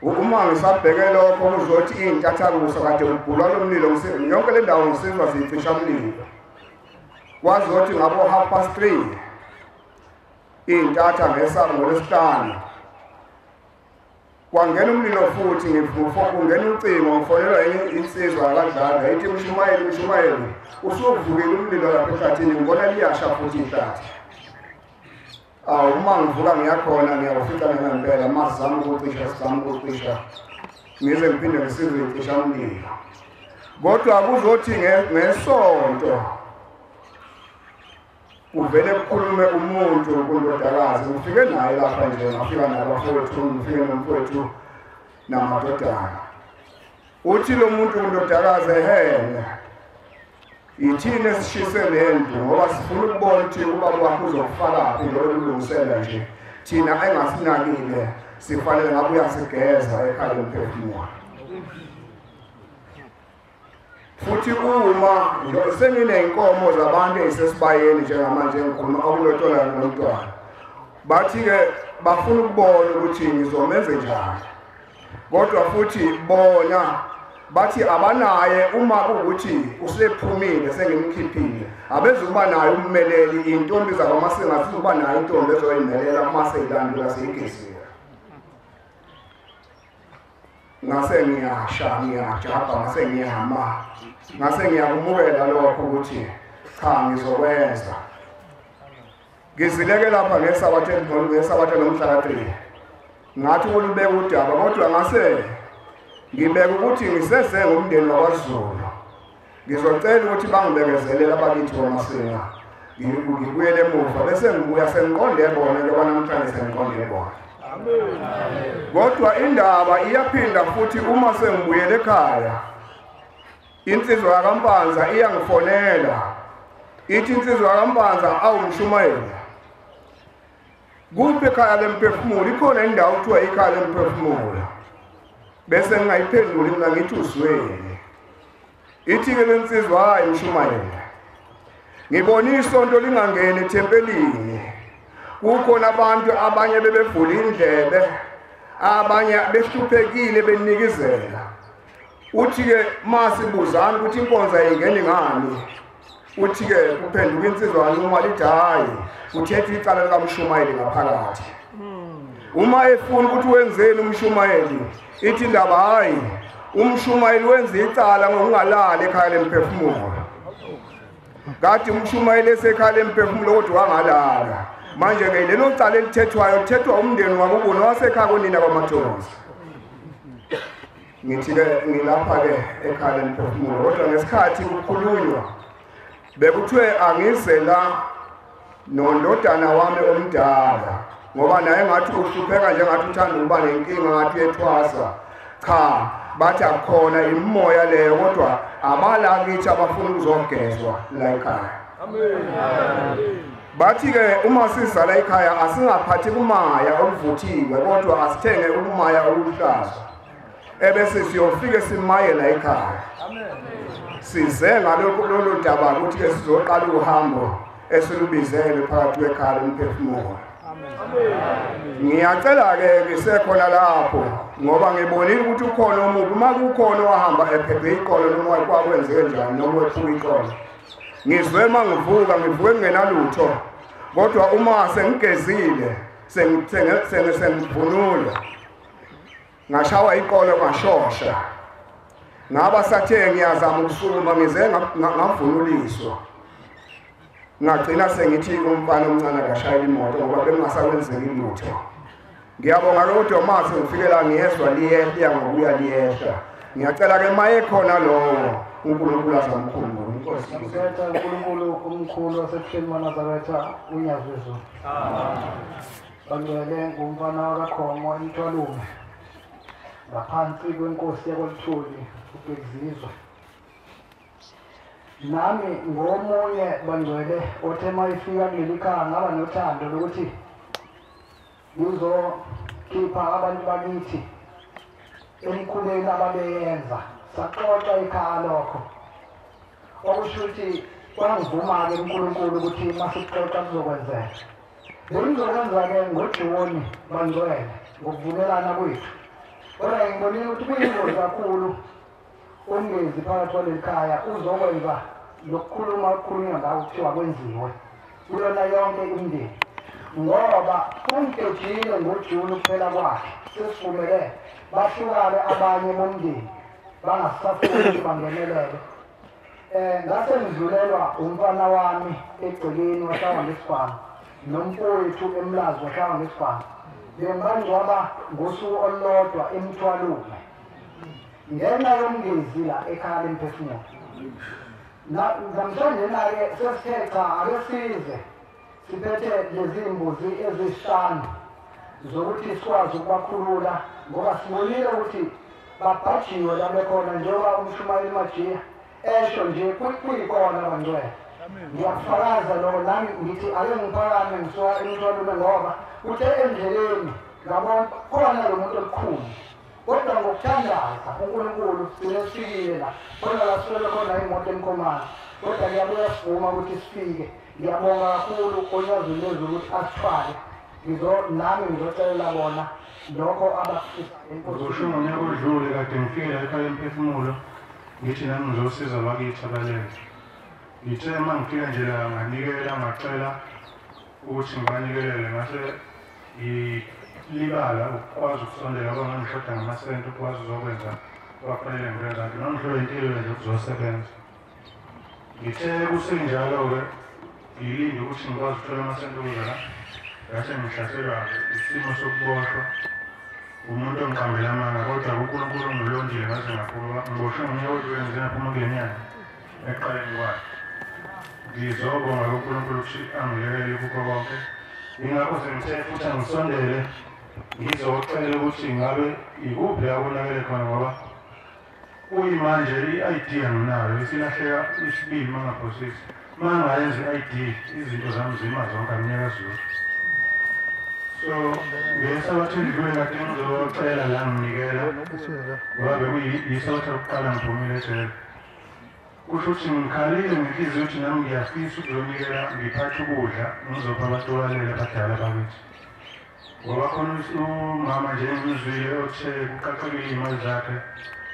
Uma ngisabheke lokho kuzothi iy'ntathakusa kade kubhulwa lo mlilo, yonke le ndawo ngisizwa ziyicisha umlilo. Kwazothi ngabo 3:30 iy'ntatha ngesabo ngolwesihlanu kwangena umlilo futhi, kungena ucingo, ngifonelwa enye insizwa yakadlala ithi mshumayeli, mshumayeli usuvukile umlilo lapha ehlathini, ngibona liyasha futhi ihlathi. Awu, uma ngivuka ngiyakhona ngiyawufica ngempela, uma sizama ukucisha sizama ukucisha ngize ngiphinde ngisizwe icisha umlilo. Kodwa kuzothi ngesonto kuvele kukhulume umuntu kundodakazi, ngifike naye lapha nje, ngafika nabafowethu, ngifike nomfowethu namadodana. Uthi lo muntu kundodakazi, ehene ithini esishise le ndlu ngoba sifuna ukubona ukuthi ubaba wakho uzokufakaphi njengoba ulungisela nje, thina engasinakile sifanele ngabe uyasigeza ekhaya lomphefumulo. Futhi uma senginey'nkomo zabantu ey'sesibayeni njengamanje engikhuluma akulotola nomntwana, bathi-ke bafuna ukubona ukuthi ngizomenze njani. Kodwa futhi bona bathi abanaye uma kuwukuthi usephumile sengimkhiphile, abezukuba naye ummeleli. Iy'ntombi zakwamasinga zizokuba nayo intombi ezoyimelela uma seyilandula seyigeziwe. Ngase ngiyasha ngiyajabha, ngase ngiyama, ngase ngiyakumukela lokho ukuthi cha ngizokwenza. Ngizileke lapha ngesabatha lomhla ka-3, ngathi ulubeka udaba, kodwa ngase ngibeka ukuthi ngisese ngumndeni wakwaZulu, ngizocela ukuthi bangibekezelele abakithi kwaMasinga. ngibuyele emuva bese ngibuya sengiqonde bona njengoba namhlanje sengiqonde bona. Kodwa indaba iyaphinda futhi uma sengibuyele ekhaya, insizwa yakaMpanza iyangifonela ithi insizwa yakaMpanza awumshumayeli kuphi ekhaya lemphefumulo, ikhona indawo kuthiwa ikhaya lemphefumulo. Bese ngingayiphenduli mina ngithi uzwele. Ithi-ke le nsizwa hayi mshumayeli, ngibona isonto lingangeni ethempelini, kukhona abantu abanye bebevula indlebe, abanye behluphekile benikizela. Uthi-ke masibuzana ukuthi inkonzo ayingeni ngani, uthi-ke kuphenduka insizwa noma lithi hhayi kuthethwa icala likamshumayeli ngaphakathi. Uma efuna ukuthi wenzeni umshumayeli, ithi indaba hhayi umshumayeli wenza icala ngokungalali ekhaya lemphefumulo. Kade umshumayeli esekhaya lemphefumulo kodwa wangalala. Manje-ke lelo cala elithethwayo lithethwa umndeni wakubo nowasekhaya konina kwaMathonsi. Ngithi-ke ngilapha-ke ekhaya lemphefumulo, kodwa ngesikhathi kukhulunywa bekuthiwe angize la nondodana wami omdala, ngoba naye ngathi uhlupheka njengathi uthanda ukuba nenkinga ngathi uyethwasa. Cha, bathi akukhona imimoya leyo, kodwa abalakithi abafuna ukuzogezwa la ekhaya. Bathi-ke uma sizala ekhaya asingaphathi kumaya oluvuthiwe, kodwa asithenge ukumaya oluhlaza, ebese siyofike simaye la ekhaya. Size ngalokho lolu daba ukuthi-ke sizoqala uhambo esilubizele phakathi kwekhaya lomphefumulo. Ngiyacela-ke ngisekhona lapho ngoba ngibonile ukuthi ukhona omubi. Uma kukhona owahamba ephethwe iqolo noma kwakwenzeke njani noma wephuka iqolo, ngizwe uma ngivuka ngivuke ngingenalutho, kodwa uma sengigezile sengivunula ngashawa iqolo ngashosha, ngaba sathe ngiyazama ukusukuma ngize ngavunuliswa. Ngagcina sengithi umfana omncane akashayela imoto ngoba bengingasakwenzeki lutho. Ngiyabonga kodwa uma sengifike la ngiyezwa liyehla ngokuya liyehla. Ngiyacela-ke uma ekhona lowo uNkulunkulu azamkhumbula. Inkosi uNkulunkulu omkhulu wasebuhleni baNazaretha uNyazizwe. Bangcwele ngumfana wakaKhomo eMthwalume ngaphansi kwenkosi yakwaLuthuli uBhekizizwe. Nami ngomunye bangcwele othe uma ifika kuleli khaya ngaba nothando lokuthi ngizokhipha abantu bakithi emkhubeni ababeyenza. Saxoxa ekhaya lokho, okusho ukuthi kwangivuma-ke uNkulunkulu ukuthi uma sikuxoxa kuzokwenzeka. Bengizokwenza-ke ngoJuni bangcwele ngokuvumelana kwethu, kodwa ngibonile ukuthi kuyingozi kakhulu umngezi phakathi kwaleli khaya uzokwenza lokukhuluma okukhulunywa ngako kuthiwa kwenziwe kuyona yonke imindeni, ngoba ungigejile ngoJuni ukuphela kwakhe. Sesivumele bahlukane abanye bomndeni bangasafuni ukuthi bangenelele. Ngase ngidlulelwa umfana wami egcekeni washawa ngesibhamu nomfowethu eMlazi washawa ngesibhamu. Bengibangcwaba ngosuku olulodwa eMthwalume ngenxa yomngezi la ekhaya lemphefumulo. Namhlanje-ke sesithe cha ake size siphethe lezi mbuzi eziyisihlanu zokuthi sikwazi ukubakhulula, ngoba sibonile ukuthi babhajiwe la bekhona njengoba umshumayeli Majiya esho nje kuyikona bangcwele. Ngiyakufakaza lokho nami ngithi ake ngiphakame ngisuka eMthwalume ngoba uthe endleleni ngabona khona lo muntu omkhulu, kodwa ngokuthandaza uNkulunkulu sigcine sifikile la khona la siswele khona imoto eMkhomane, kodwa ngiyabuya sivuma ukuthi sifike. Ngiyabonga kakhulu oNyazini lwezulu ukuthi asithwale, nami ngizocelela bona lokho abakufisa. Ngosho ngonyaka odlule kade ngifike la ekhaya lemphefumulo ngithi nami ngizosiza abakithi abalele. Ngithe uma ngifika nje la nganikela ngacela ukuthi ngibanikelele, ngase ngilibala ukukwazi ukusondela ngoba ngangishoda ngamasenti ukwazi uzokwenza kwakufanele ngikwenza. Ngangihlole impilo nje ukuzosebenza. Ngithe kusenjalo-ke ngilinde ukuthi ngikwazi ukuthola amasenti ukuza la, ngase ngihlaselwa isimo sokuboshwa umuntu ongiqambela amanga, kodwa uNkulunkulu ungilondile ngaze ngaphuma. Ngiboshwe ngonyaka odlule ngize ngaphuma kule nyanga ekuqaleni kwayo. Ngizobonga kuNkulunkulu ukuthi angiyekele kukho konke. Ingakho sengithe futhi angisondele ngizocela ukuthi ngabe ikuphi akonakele khona ngoba kuyimanje i-ID anginayo isilahleka isibili mangaphosisi. Mangayenza i-ID izinto zami zima zonke anginyakazi lutho. So ngesabatha edlule kade ngizocela la nginikela ngoba bekuyisabatha lokuqala ngiphumile ejele. Kusho ukuthi ngikhalile ngenhliziyo ukuthi nami ngiyafisa ukuzonikela ngiphathe ukudla ngizopha abantu abalele abadala bakithi. Ngoba khona umama nje engimzwile othe kuqaqekile iy'mali zakhe.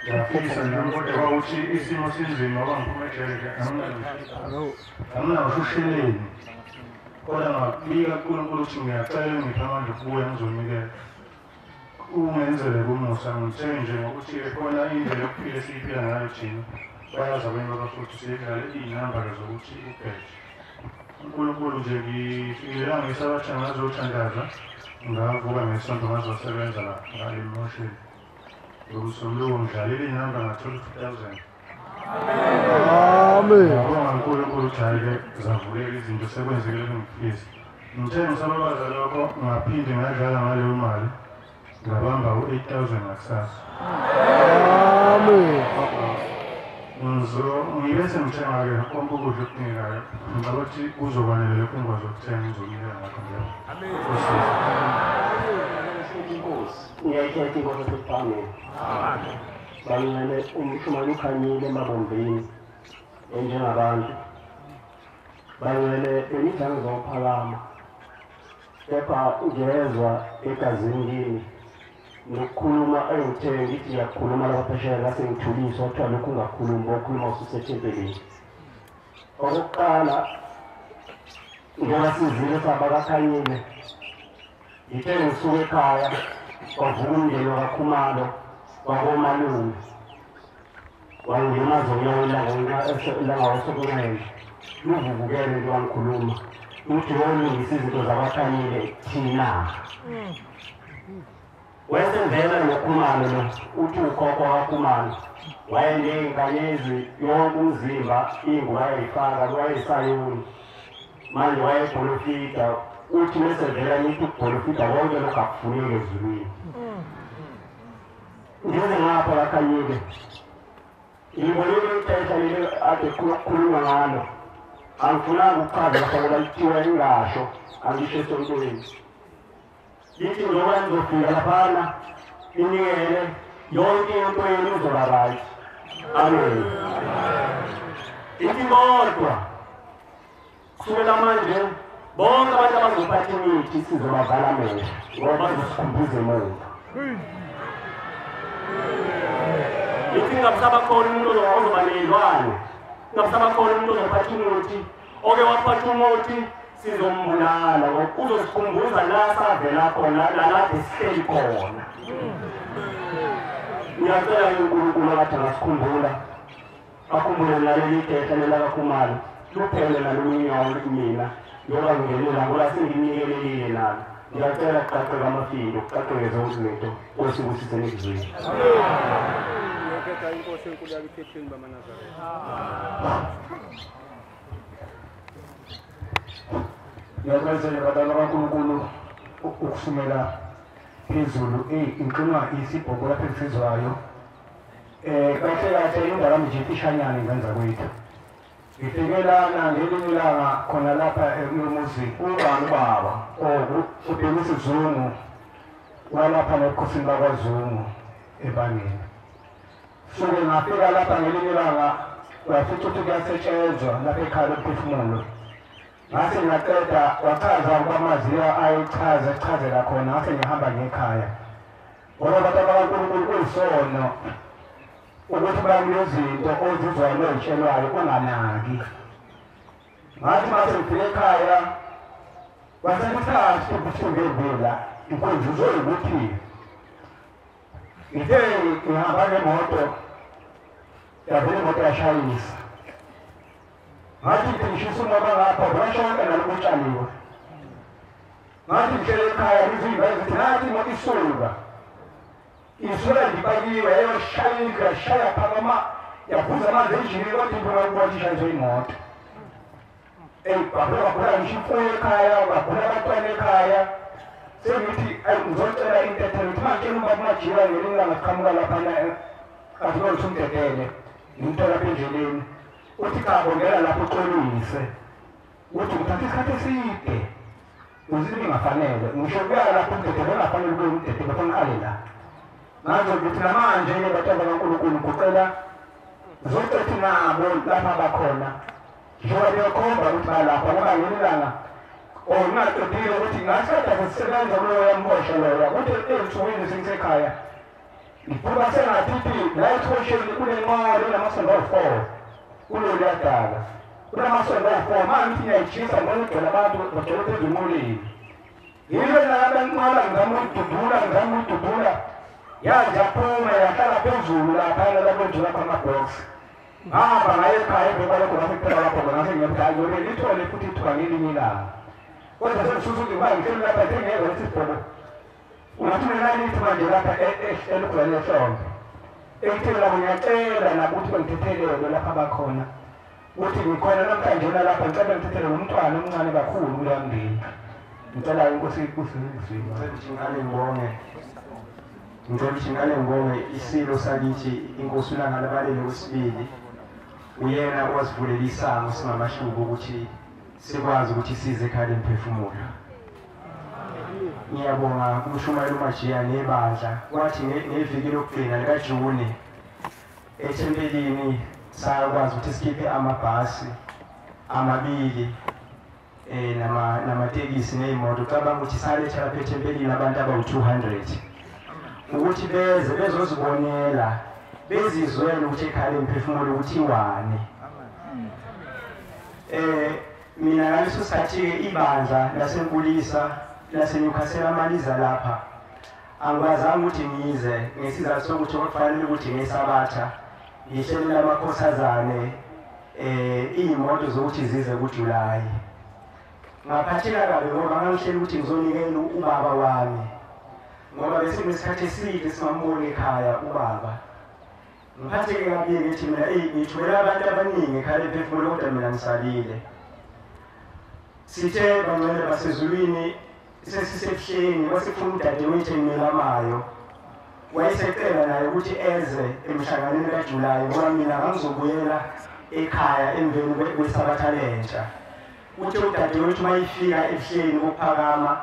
Ngiyafisa nami kodwa kwawukuthi isimo sinzima ngoba ngiphuma ejele nje anginawo usheleni. Kodwa ngabika kuNkulunkulu ukuthi ngiyacela ngiphe amandla okubuya ngizonikela. Ungenzele kumusa ngithe nje ngokuthi khona indlela yokuphila esiyiphila ngayo thina. Bayazi abanye babafuthi sidlale iy'namba zokuthi ubheje. uNkulunkulu nje ngifikile la ngesabatha ngazothandaza ngavuka ngesonto ngazosebenza la ngale motion. Ngomsombuluko ngidlalile iy'namba ngathola 2000. Amen. Ngabonga uNkulunkulu ukuthi hhayi-ke zavuleka izinto sekwenzekile engikufisa. Ngithe ngisababaza lokho ngaphinde ngadlala ngaleyo mali ngabamba u-8000 ngakusasa. Amen. Ngibe sengithenga-ke konke ukudla okudingekayo. Ngicabanga ukuthi kuzokwanele lokhu engikwazi ukuthenga ngizonikela ngakho ngiyabonga. Inkosi ngiyayikhetha inkosi esekuphangeni. Bangcwele umshumayeli ukhanyile emabombini enjengabantu. Bangcwele bengithi angizophakama kepha ngiyezwa egazini kimi nokukhuluma engithe ngithi ngiyakhuluma lapha phesheya ngase ngithuliswa kuthiwa lokhu ungakhulumi okhuluma ususethempelini. Okokuqala njengoba sizile sabakakhanyile ngithe ngisuka ekhaya kwavuka umndeni wakaKhumalo wakomalume wangilimaza ilanga wasokunxele luvuvukele nje wangikhuluma ukuthi yolungisa izinto zabakhanyile thina. Wesevela noKhumalo lo uthi ukhokho kaKhumalo wayeney'nkanyezi yonke umzimba ingubo ayeyifaka wayesayoni manje wayebholofida uthi mesevela nithi ukubholofida konke lokhu akufuneki ezulwini. Ngize ngapha kakhanyile ngibonile ixesha leli ade kukhulunywa ngalo angifunanga ukuchaza lapha ngoba lithiwa ingasho angisho esontweni. Lithi njengoba nizofika laphana inikele yonke into yenu izoba right. Amen. Ithi kodwa kusukela manje bonke abantu abazophatha imithi sizobavala amehlo ngoba bazosikhumbuza emuva. Ithi ngakusaba khona umuntu ozoba ney'lwane, ngakusaba khona umuntu ozophatha umuthi, oke waphatha umuthi sizombulala ngoba uzosikhumbuza la savela khona lalapho sihleli khona. Ngiyacela uNkulunkulu akathi angasikhumbula akhumbule naleli khehla lelakaKhumalo luphele nalolunyawo kumina njengoba ngingenela ngoba senginikelelile nalo. Ngiyacela kuqaqeke amafindo kuqaqeke zonke izinto Nkosi ibusise nikuzwile. Ngiyakhetha inkosi enkulu yakiphetheni bamaNazaretha. Ngiyacela badala kaNkulunkulu ukusumela phezulu inkinga isibhoko lapho esizwayo. Kahle kahle indaba nje ifishanyana ngenza kwethu. Ngifike lana ngelinye ilanga khona lapha emuzi ubani ubaba ubheka isizungu walapha nebukhosini bakwaZungu ebangeni. Suke ngafika lapha ngelinye ilanga wafica ukuthi kuyasetshenzwa lapha ekhaya lomphefumulo. Ngase ngaqeda wachaza kwamaziyo ayechaza echazela khona ngase ngihamba ngekhaya. Ngoba abantu bakaNkulunkulu kuyisono ukuthi bakunezinto ozizwayo noyitshelwayo unganaki. Ngathi mase ngifike ekhaya wasebuchazi ukuthi ngembila inkonzo ukuthi ngithe ngihamba ngemoto yavele imoto yashayisa. Ngathi ngishisa umoba ngapha kwashonke nalokutshaliwe. Ngathi ngitshele ekhaya ngizwe ukuthi nathi imoto isuka. Isuka ngipakiwe yayoshayika yashaya phakama yavuza amanzi enjini kodwa into ngakubona ishayiswe imoto. Bagula ngisho imfuyo ekhaya, bagula abantwana ekhaya. Sengithi ngizocela intethelo ukuthi manje uma kumajika ngelinye ilanga siqhamuka laphana athi kodwa umdedele ngimthola lapha endleleni. Uthi cha bongela lapho uxolise. Uthi ngithatha isikhathi eside. Uzithi ngingafanele ngisho kuya lapho umdedele ongafanele ube umdedele fanele la. Ngazo ukuthi namanje ke bantwana bakaNkulunkulu ngicela zokuthi nabo lapha bakhona. Njengoba bekhomba ukuthi balapha ngoba ngelinye ilanga ongaqedile ukuthi ngasada sisebenza kuloya mhosha loya ukuthi ey'nsukwini sengisekhaya ngiphuma sengathi la esihosheni kunenqwaba enamasondo awu-4 kulolu yadala kunamasondo awu-4 manje ngithi ngiyayijisa ngibona igcwele abantu bagcwele phezu enqoleni yilo nalaba nqwaba ngizama ukuyidudula yaze yaphuma yahlala phezulu laphana lapho lapha ama-box ngahamba ngaye ekhaya emva kwalokho ngase kuphela lapho ngase ngiyabuthi ngiyobe lithole futhi ithuba ngelinye ilanga. Kodwa sengisusa ukuthi ngoba ngihleli lapha sengiyezwa lesi sibhobo ungathi unenalithi manje lapha elugcwele ehlombe ekutheni lapho ngiyacela nabo ukuthi bangithethelele lapha bakhona ukuthi ngikhona namhlanje lapha ngicela ngithethelele umntwana omncane kakhulu kuleya mndeni. Ngicela inkosi ikusizwe. Ngicela ukuthi ngale ngibonge isilo sakithi inkosi uLanga Labalele wesibili uyena owasivulela isango singamahluko ukuthi sikwazi ukuthi size ekhaya lemphefumulo. Ngiyabonga kumshumayeli uMajiya nebandla. Kwathi ngeviki lokugcina likaJuni ethempelini sakwazi ukuthi sikhiphe amabhasi amabili namatekisi ney'moto. Cabanga ukuthi saletha lapha ethempelini abantu abawu-200 ukuthi beze bezozibonela bezizwele ukuthi ekhaya lemphefumulo kuthiwani. Mina ngaleso sikhathi-ke ibandla laseNkulisa laseNewcastle amaliza lapha angikwazanga ukuthi ngize ngesizathu sokuthi kwakufanele ukuthi ngesabatha ngihlelela amakhosazane iy'moto zokuthi zize kuJulayi. Ngaphatheka kabi ngoba ngangihleli ukuthi ngizonikela ubaba wami ngoba bese kunesikhathi eside singamboni ekhaya ubaba. Ngiphatheke kabi ngithi mina ngithumela abantu abaningi ekhaya lemphefumulo kodwa mina ngisalile. Sithe bangcwele basezulwini sesisebuhleni wasefuna udadewethu engimelamayo wayesecela naye ukuthi eze emhlanganweni kaJulayi ngoba mina ngangizobuyela ekhaya emveni kwesabatha lentsha. Uthe udadewethu mayifika ebuhleni kokuphakama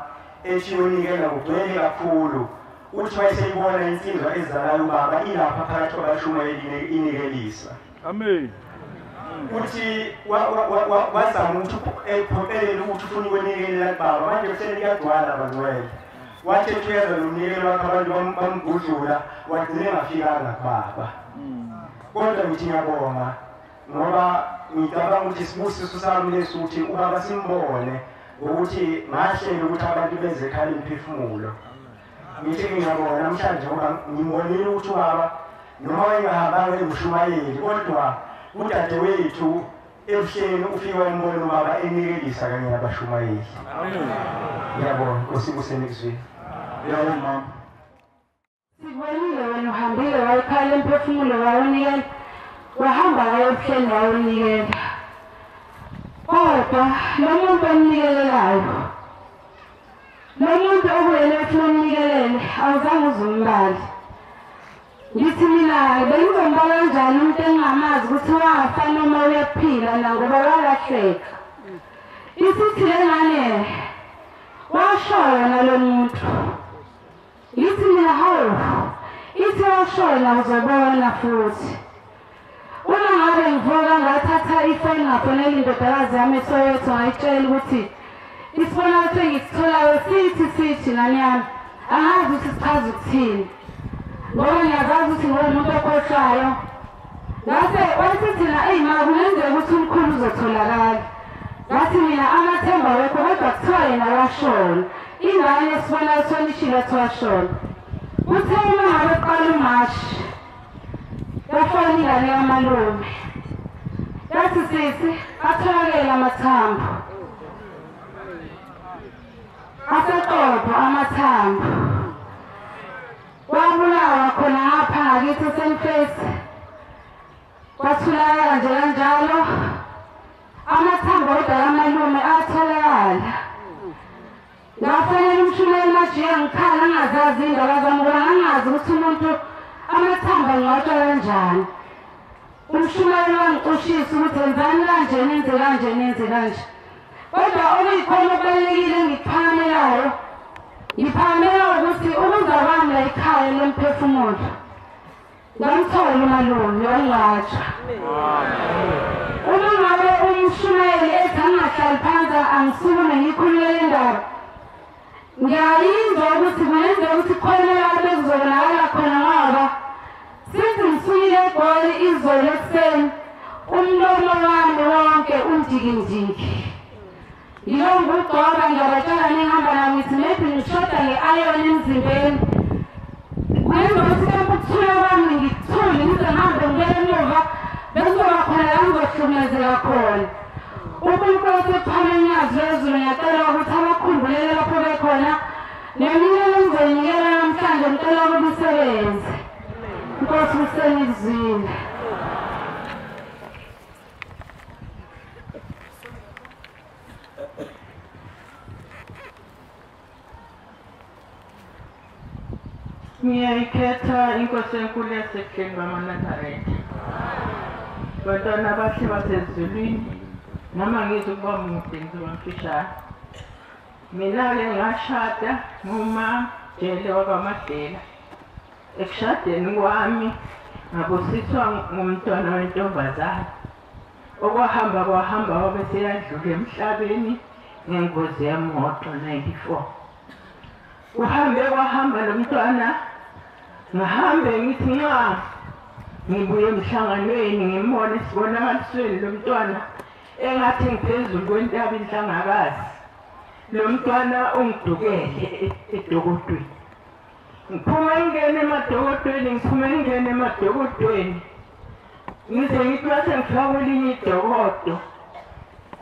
ethi uyonikela kugcwele kakhulu uthi wayeseyibona insizwa ezalayo ubaba ilapha phakathi kwabashumayeli inikelisa. Amen. Uthi wazama ukuthi ephoqelele ukuthi ufuna ukwenikelela kubaba manje kuhleli kuyagcwala bangcwele. Wathi ethi uyeza nomnikelo wakhe abantu bamgudlula wagcina engafikanga kubaba. Kodwa ngithi ngiyabonga ngoba ngicabanga ukuthi isibusiso sami lesi ukuthi ubaba simbone ngokuthi ngahlela ukuthi abantu beze ekhaya lemphefumulo. Ngithi ngiyabonga namhlanje ngoba ngimbonile ukuthi ubaba noma wayengahambanga engushumayeli kodwa udadewethu ebuhleni ufike wayembona ubaba enikelisa kanye nabashumayeli. Ngiyabonga Nkosi kusenikuzwini. Yebo mama. Sikubonile wena uhambile wayekhaya lemphefumulo wawunikela wahamba waye ebuhleni wawunikela. Kodwa lo muntu omnikelelayo lo muntu obuyele ethi umnikelele awuzange uzumbale. Ngithi mina bengizombala kanjani umuntu engingamazi ukuthi wafa noma uyaphila na ngoba walahleka. Isithi le ngane washona lo muntu. Ngithi mina hawu ithi washona uzobona futhi. Uma ngabe ngivuka ngathatha ifoni ngafonela indodakazi yami eSoweto ngayitshela ukuthi isibonakaliso engisitholayo sithi nani yami angazi ukuthi sichaza ukuthini ngoba ngiyazazi ukuthi ngiwumuntu okhohlwayo. Ngase wathi thina eyi ma kungenzeka ukuthi umkhulu uzotholakala. Ngathi mina amathemba wekho kodwa kuthiwa yena washona ingane esibonakaliso nishilo athi washona. Uthe uma ngabe kuqala uMashi yafona ingane kamalume yathi sisi atholakele amathambo aseqopha amathambo wabulawa khona ngapha ngakithi esemfesi kwathulakala nje kanjalo amathambo kodwa kamalume. Majika ngikhala ngingazazi iy'ndaba zami ngoba ngangazi ukuthi umuntu amathamba ngingawatshwa kanjani. Umshumayeli wangicushisa ukuthi enzani kanje nenze kanje nenze kanje. Kodwa okuyikhona okubalulekile engikuphakamelayo, ngiphakamela ukuthi ukuza kwami la ekhaya lomphefumulo ngamthola umalume wangcwatshwa. Uma ngabe umshumayeli ethi angingahlali phansi angisukume ngikhulume le ndaba, ngiyayizwa ukuthi kungenzeka ukuthi khona la bekuzobonakala khona ngoba since ngisukile eGoli izolo ekuseni umlomo wami wonke undikindiki. Ngilokhu ngiyabatshela ningihamba nami ngithi maybe ngishoda nge-iron emzimbeni. Kungenzeka ukuthi ukuthula kwami ngithule ngize ngihambe ngibuyele emuva bekuzoba khona la ngizohlukumezeka khona. uNkulunkulu osephameni nyazi lwezulu ngiyacela ukuthi abakhumbulele lapho bekhona neminikelo engizoyinikela namhlanje ngicela ukuba isebenze. Nkosi usenizwile. Ngiyayikhetha inkosi enkulu yasebuhleni bamaNazaretha. Bantwana abahle basezulwini, noma ngizukuba mude ngizoba mfishane. Mina-ke ngashada nguMajele wakwaMadela. Ekushadeni kwami ngabusiswa ngumntwana wentombazane. Okwahamba kwahamba wabe seyadlula emhlabeni ngengozi yemoto 94. Kuhambe kwahamba lo mntwana, ngihambe ngithi nxa ngibuye emhlanganweni ngimbone esibonakalisweni lo mntwana engathi ngiphezulu kwentaba inhlangakazi. Lo mntwana ungidukele edokodweni. Ngiphume ngingene emadokodweni, ngiphume ngingene emadokodweni. Ngize ngithi mase ngifika kwelinye idokodo,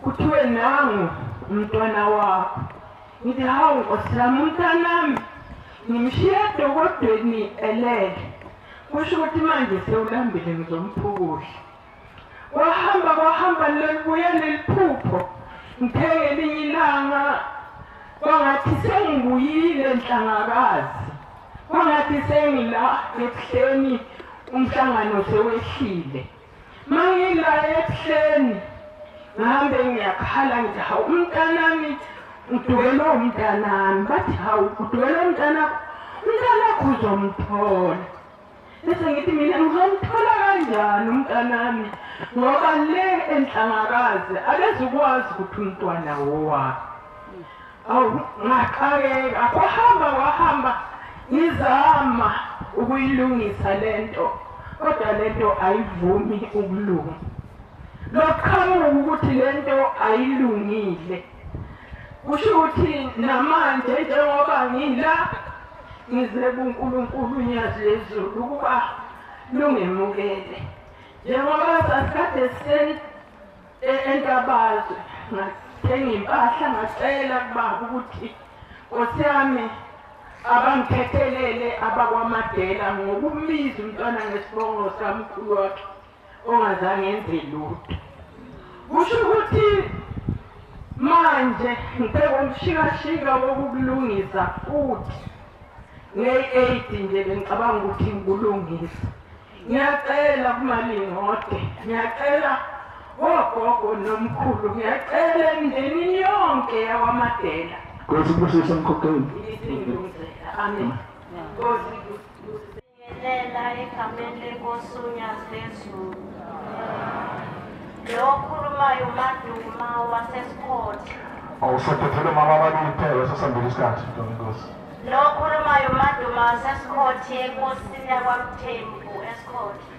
kuthiwe nangu umntwana wakho. Ngithi hawu Nkosi yami, umntanami ngimshiye edokodweni elele. Kusho ukuthi manje sewulambile ngizomphukudla. Kwahamba kwahamba lelibuye leliphupho. Ngithe ngelinye ilanga kwangathi sengibuyile enhlangakazi. Kwangathi sengila ebuhleni umhlangano sewehlile. Mangila ebuhleni ngihambe ngiyakhala ngithi hawu umntanami ngidukele umntanami. Bathi hawu udukele umntanakho, umntanakho uzomthola. Bese ngithi mina ngizomthola kanjani umntanami ngoba le enhlangakazi akezukwazi ukuthi umntwana wowami. Awu ngaxakeka, kwahamba kwahamba ngizama ukuyilungisa lento kodwa lento ayivumi ukulunga. Loqhamuka ukuthi lento ayilungile. Kusho ukuthi namanje njengoba ngila ngize kuNkulunkulu unyazi lezulu ukuba lungemukele. Njengoba sasikade entabazwe ngathenga impahla ngacela kubaba ukuthi Nkosi yami abangikhethelele abakwaMadela ngokumiza umntwana ngesibongo samkhulu wakhe ongazange enze lutho. Kusho ukuthi manje ngibheka umshikashika wokukulungisa futhi ngeyi-8 nje bengicabanga ukuthi ngikulungisa. Ngiyacela kumalingode, ngiyacela wogogo nomkhulu, ngiyacela emndenini yonke yakwaMadela. Nkosi ibusise mkhokheli. Amen. Nkosi ibusise egameni lenkosi uNyazi lwezulu. Lo okhulumayo uMaduma waseSikhotha. Awusophethele mama ababili kuphela sesihambile isikhathi Nkosi. Lo okhulumayo uMaduma waseSikhotha enkosini yakwaMthembu eSikhotha.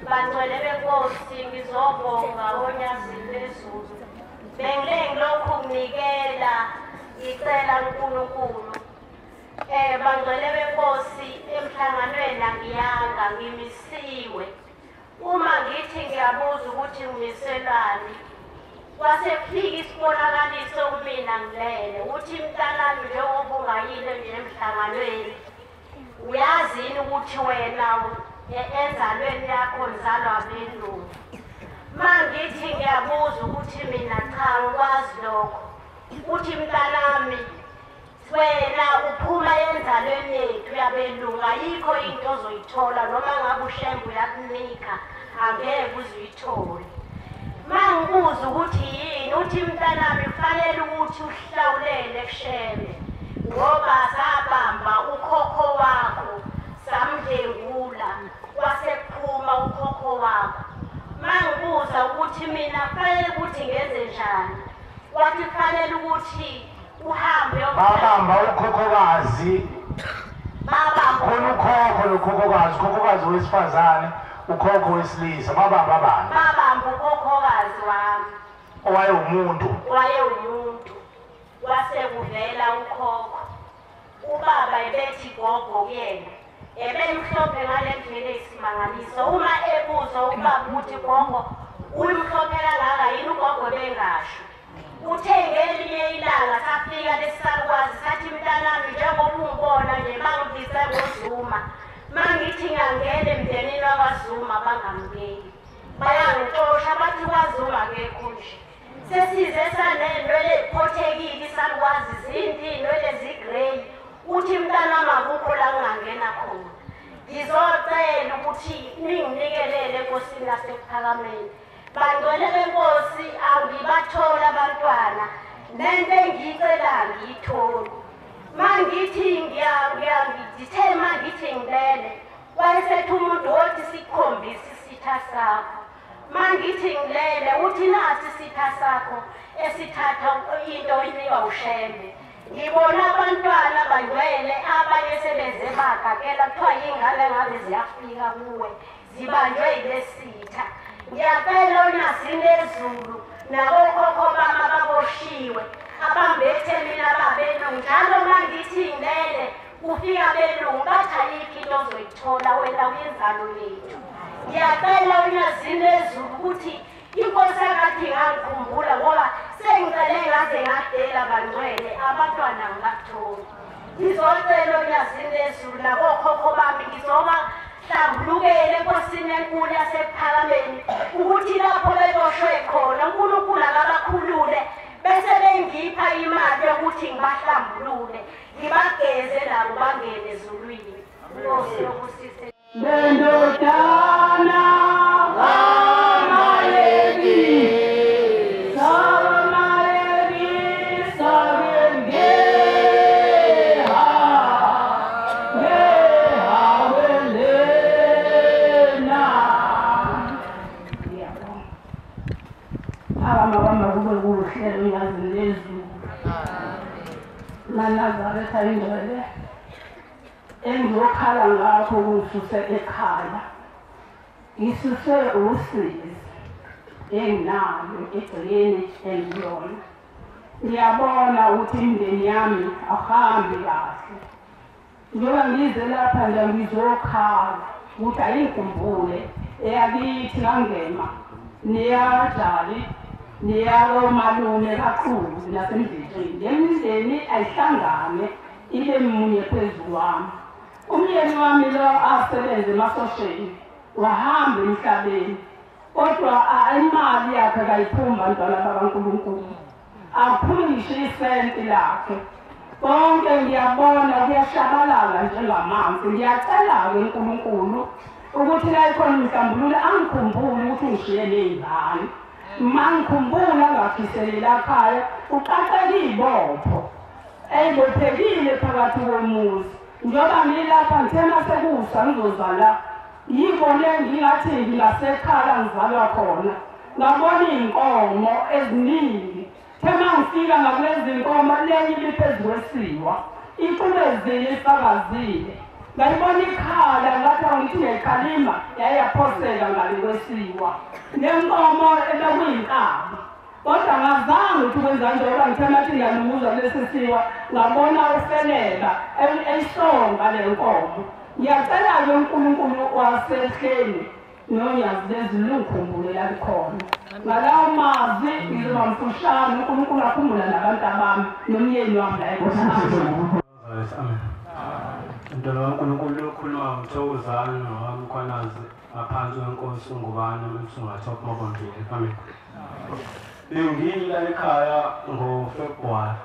Bangcwele benkosi ngizobonga oNyazini lwezulu. Bengile ngilokhu nginikela ngicela uNkulunkulu. Bangcwele benkosi emhlanganweni angiyanga ngimisiwe. Uma ngithi ngiyabuza ukuthi ngimiselani, kwase kufika isibonakaliso kumina ngilele ukuthi mntanami njengoba ungayile nje emhlanganweni uyazi yini ukuthi wena enzalweni yakho nizalwa abelungu. Ma ngithi ngiyabuza ukuthi mina cha ngikwazi lokho, uthi mntanami Wena uphuma enzalweni yethu yabelungu, ayikho into ozoyithola noma ngabe uShembe uyakunika angeke uze uyithole. Mangibuza ukuthi yini, uthi mntanami kufanele ukuthi uhlawulele kuShembe ngoba sabamba ukhokho wakho samdlengula kwasekuphuma ukhokho wakho. Mangibuza ukuthi mina kufanele ukuthi ngenze njani, wathi kufanele ukuthi uhambe babamba ukhokhokazi, babamba khona ukhokho nokhokhokazi, ukhokhokazi wesifazane, ukhokho wesilisa, babamba abantu, babamba ukhokhokazi wami owayewumuntu, wayewumuntu. Wasekuvela ukhokho, ubaba ebethi gogo kuyena, ebemhlophe ngale ndlela eyisimangaliso. Uma ebuzwa ubaba ukuthi gogo uyimhlophe kangaka yini, ugogo bengasho. Uthe ngelinye ilanga safika lesisalukwazi sathi mntanami njengoba ungibona nje bangibise ngoZuma, mangithi ngangena emndenini wakwaZuma bangamukeli, bayangixosha bathi kwaZuma akekho nje. Sesize sanenwele eziphothekile isalukwazi zinde iy'nwele zigrey, uthi mntanami akukho la ngingangena khona. Ngizocela ukuthi ninginikelele enkosini yaseKuphakameni. Bangcwele benkosi, angibathola abantwana, nento engiyicela angiyitholi. Mangithi ngithe mangithi ngilele, wayesethi umuntu wothi sikukhombise isitha sakho. Mangithi ngilele, uthi nasi isitha sakho esithatha into oyinikwa uShembe. Ngibona abantwana bangcwele abanye sebeze bagagela, kuthiwa yingane ngabe ziyafika kuwe zibanjwe yilesitha. Ngiyacela oNyazini lezulu nabokhokho bami ababoshiwe abambethe mina babelungu, njalo mangithi ngilele kufika belungu bathi ayikho into ozoyithola wena uyinzalo yethu. Ngiyacela oNyazini lezulu ukuthi inkosi engathi ingangikhumbula ngoba sengicele ngaze ngadela bangcwele abantwana ngibatholi. Ngizocela oNyazini lezulu nabokhokho bami ngizoba hlambulukele enkosini enkulu yaseKuphakameni ukuthi lapho beboshwe khona uNkulunkulu akabakhulule, bese bengipha imali yokuthi ngibahlambulule ngibageze nabo bangene ezulwini. Nkosi yokusise lendodana kaMayeki samayeki sabengeha ngehawelena. Phakama kwami kube kuhle uNyazini lezulu naNazaretha ingcwele engiyokhala ngakho kungisuse ekhaya, ngisuse usizi enginalo egcekeni engiyona. Ngiyabona ukuthi imindeni yami ahambi kahle, njengoba ngize lapha nje ngizokhala ukuthi ayingikhumbule eyakithi kaNgema niyajali niyakomalume kakhulu nasemdletsheni. Le mindeni ayihlangane ibe munye phezu kwami. Umyeni wami lo asebenze emasosheni wahamba emhlabeni, kodwa imali yakhe kayiphumi bantwana bakaNkulunkulu, aphumi ngisho isenti lakhe. Konke ngiyabona kuyashabalala njengamanzi. Ngiyacela-ke uNkulunkulu ukuthi la ikhona umhlambululo angikhumbule ukuthi ngishiye ney'ngane. Mangikhumbula ngakhiselela ekhaya uqaqeke iy'bopho ey'bophekile phakathi komuzi. Njengoba ngilapha ngithe masekusa ngizozala, yibone ngingathi ngingasekhala ngizalwa khona, ngabona iy'nkomo eziningi. The mangifika ngakulezi nkomo lenye ibiphezu kwesiwa ixubezile ifakazile, ngayibona ikhala ngathi angithi ngiyayikhalima yayaphoseka ngale kwesiwa nenkomo ebekuyinkabi. Kodwa ngazange ukuthi kwenza njengoba ngithe mathi ngiyalunguza kulesi siwa, ngabona ufeleka eyisonga le nkomo. Ngiyacela-ke uNkulunkulu wasehleni noNyazi lezulu lungikhumbule la likhona. Ngalawo mazwi ngizoba mfushane, uNkulunkulu akhumbula nabantu abami nomyeni wami la ekhona. Amen. Mntwana kaNkulunkulu okhuluma ngithokozana nowaMkhwanazi ngaphansi kwenkosi uNgubane uMsungathop Mabondile. Amen. Bengila ekhaya ngoFebruwari.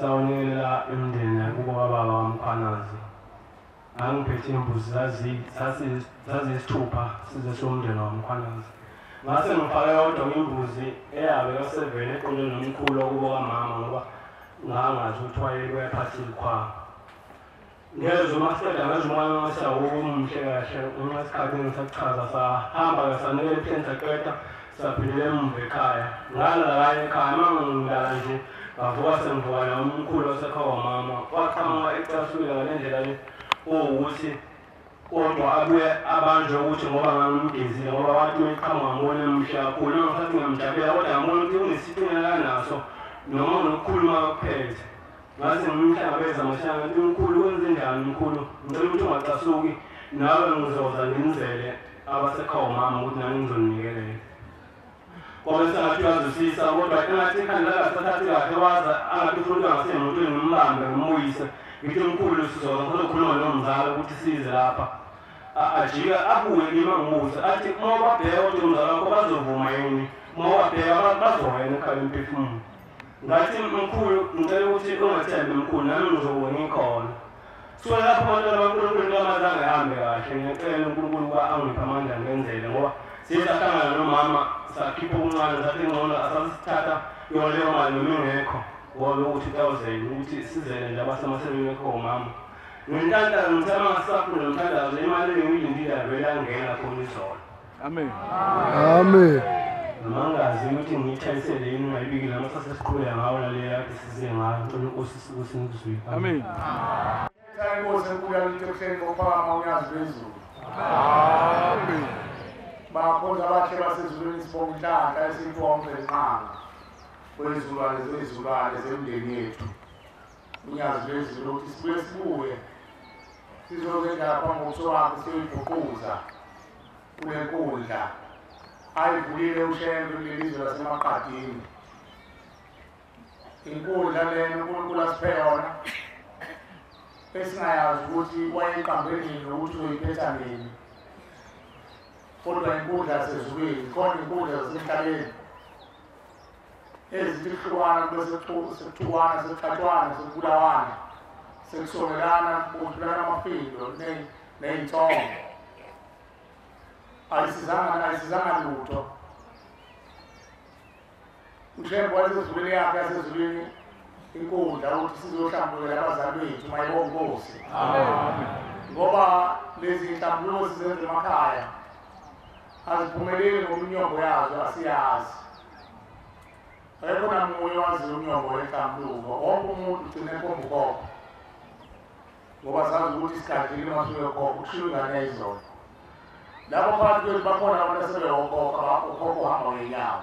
Sawunikela emndeni kubo kababa waMkhwanazi. Angiphethe imbuzi zaziyisithupha size somndeni waMkhwanazi. Ngase ngifake yodwa imbuzi eyabe ka-7 eqonde nomkhulu kubo kamama ngoba ngangazi ukuthi wayephatha izikhwama. Ngezwe uma siqeda ngezwe umwana wasawumuhle kahle uma isikhathi ngisakuchaza sahamba-ke sanikela ebuhleni saqeda saphindela emuva ekhaya. Ngalala kanye ekhaya uma ngilala nje ngavuka sengivuka naye umkhulu wasekhaya wamama waqhamuka ecasukile ngale ndlela le owukuthi kodwa abuye abanjwe ukuthi ngoba ngangimgezile ngoba wathi uyiqhamuka ngibona emuhle kakhulu noma ngisathi ngiyamjabulela kodwa ngambona ukuthi unesitunyana kanaso noma unokukhuluma kuphethe. Ngase ngimhlangabeza mashana ngathi mkhulu kwenze njani mkhulu ngicela ukuthi ungacasuki nawe ngizoza ngimzele abasekhaya umama ukuthi nami ngizonikelela. Kwabe sengathi uyazwisisa kodwa engathi ikhanda lakasathathi kahle waza angathi ufuna ukuba ngasemotweni ngimbambe ngimbuyise ngithi mkhulu sizoza ngizokhuluma nomzala ukuthi size lapha. Ajike abuye kimi angibuze athi uma ubabheka ukuthi umzala wakho bazovuma yini uma ubabheka bazowena ekhaya emphefumulo. Ngathi mkhulu ngicela ukuthi ungathembi mkhulu nami ngizobe ngikhona. Suke lapho abantwana baNkulunkulu into amazange ahambe kahle ngiyacela uNkulunkulu ukuba angiphe amandla ngenzele ngoba siye sahlangana nomama sakhipha okuncane sathi ngcono asasithatha yona leyo mali noma ingekho ngoba ukuthi 1000 ukuthi sizele nje abasemasebeni ekho umama. Ngenhlanhla ngithe uma ngisafunda nomthandazo imali engiyilindile yavele yangena khona izolo. Amen. Amen. Noma ngazi ukuthi ngiyitshayisele yini ngayibikile noma sasesiqhubeka ngawo nale yakhe size ngayo ngicela inkosi sikuzwile. Amen. Inkosi enkulu yakithi ebuhleni bokuphakama uNyazi lwezulu. Amen. Bakhonzi abahle basezulwini sibonga inhlanhla esiyiphiwa uMvelinqangi wezulwane zezulwane zemndeni yethu. UNyazi lwezulu ukuthi sibuye sibuye sizozenza phambi kobuso wakhe siyoyibhuquza kule nkundla ayivulile uShembe kuleli zwe laseMaqadini. Inkundla lena uNkulunkulu asiphe yona esingayazi ukuthi wayeyiqambe nini nokuthi uzoyiphetha nini, kodwa inkundla yasezulwini khona inkundla zasemhlabeni ezithi kuhlukwana kube sekuthukwana sekuxatshwana sekubulawana sekusongelana kudlulana amafindo ney'ntsongo. Ayisizanga lutho. uShembe wayesezulwini yakhe yasezulwini inkundla ukuthi sizohlambulukela abazali bethu mayibonge Nkosi. Ngoba lezi nhlambuluko sizenza emakhaya aziphumeleli ngoba yazo asiyazi. Akekho namunye owaziyo umnyombo wenhlambuluko, wonke umuntu ugcine ekhomba ukhokho ngoba sazi ukuthi isigadlile uma sifike khokho kushiwo ingane yayizolo. Lapho phakathi kwethu bakhona abantu asebewokhokho ukhokho uhamba ngenyawo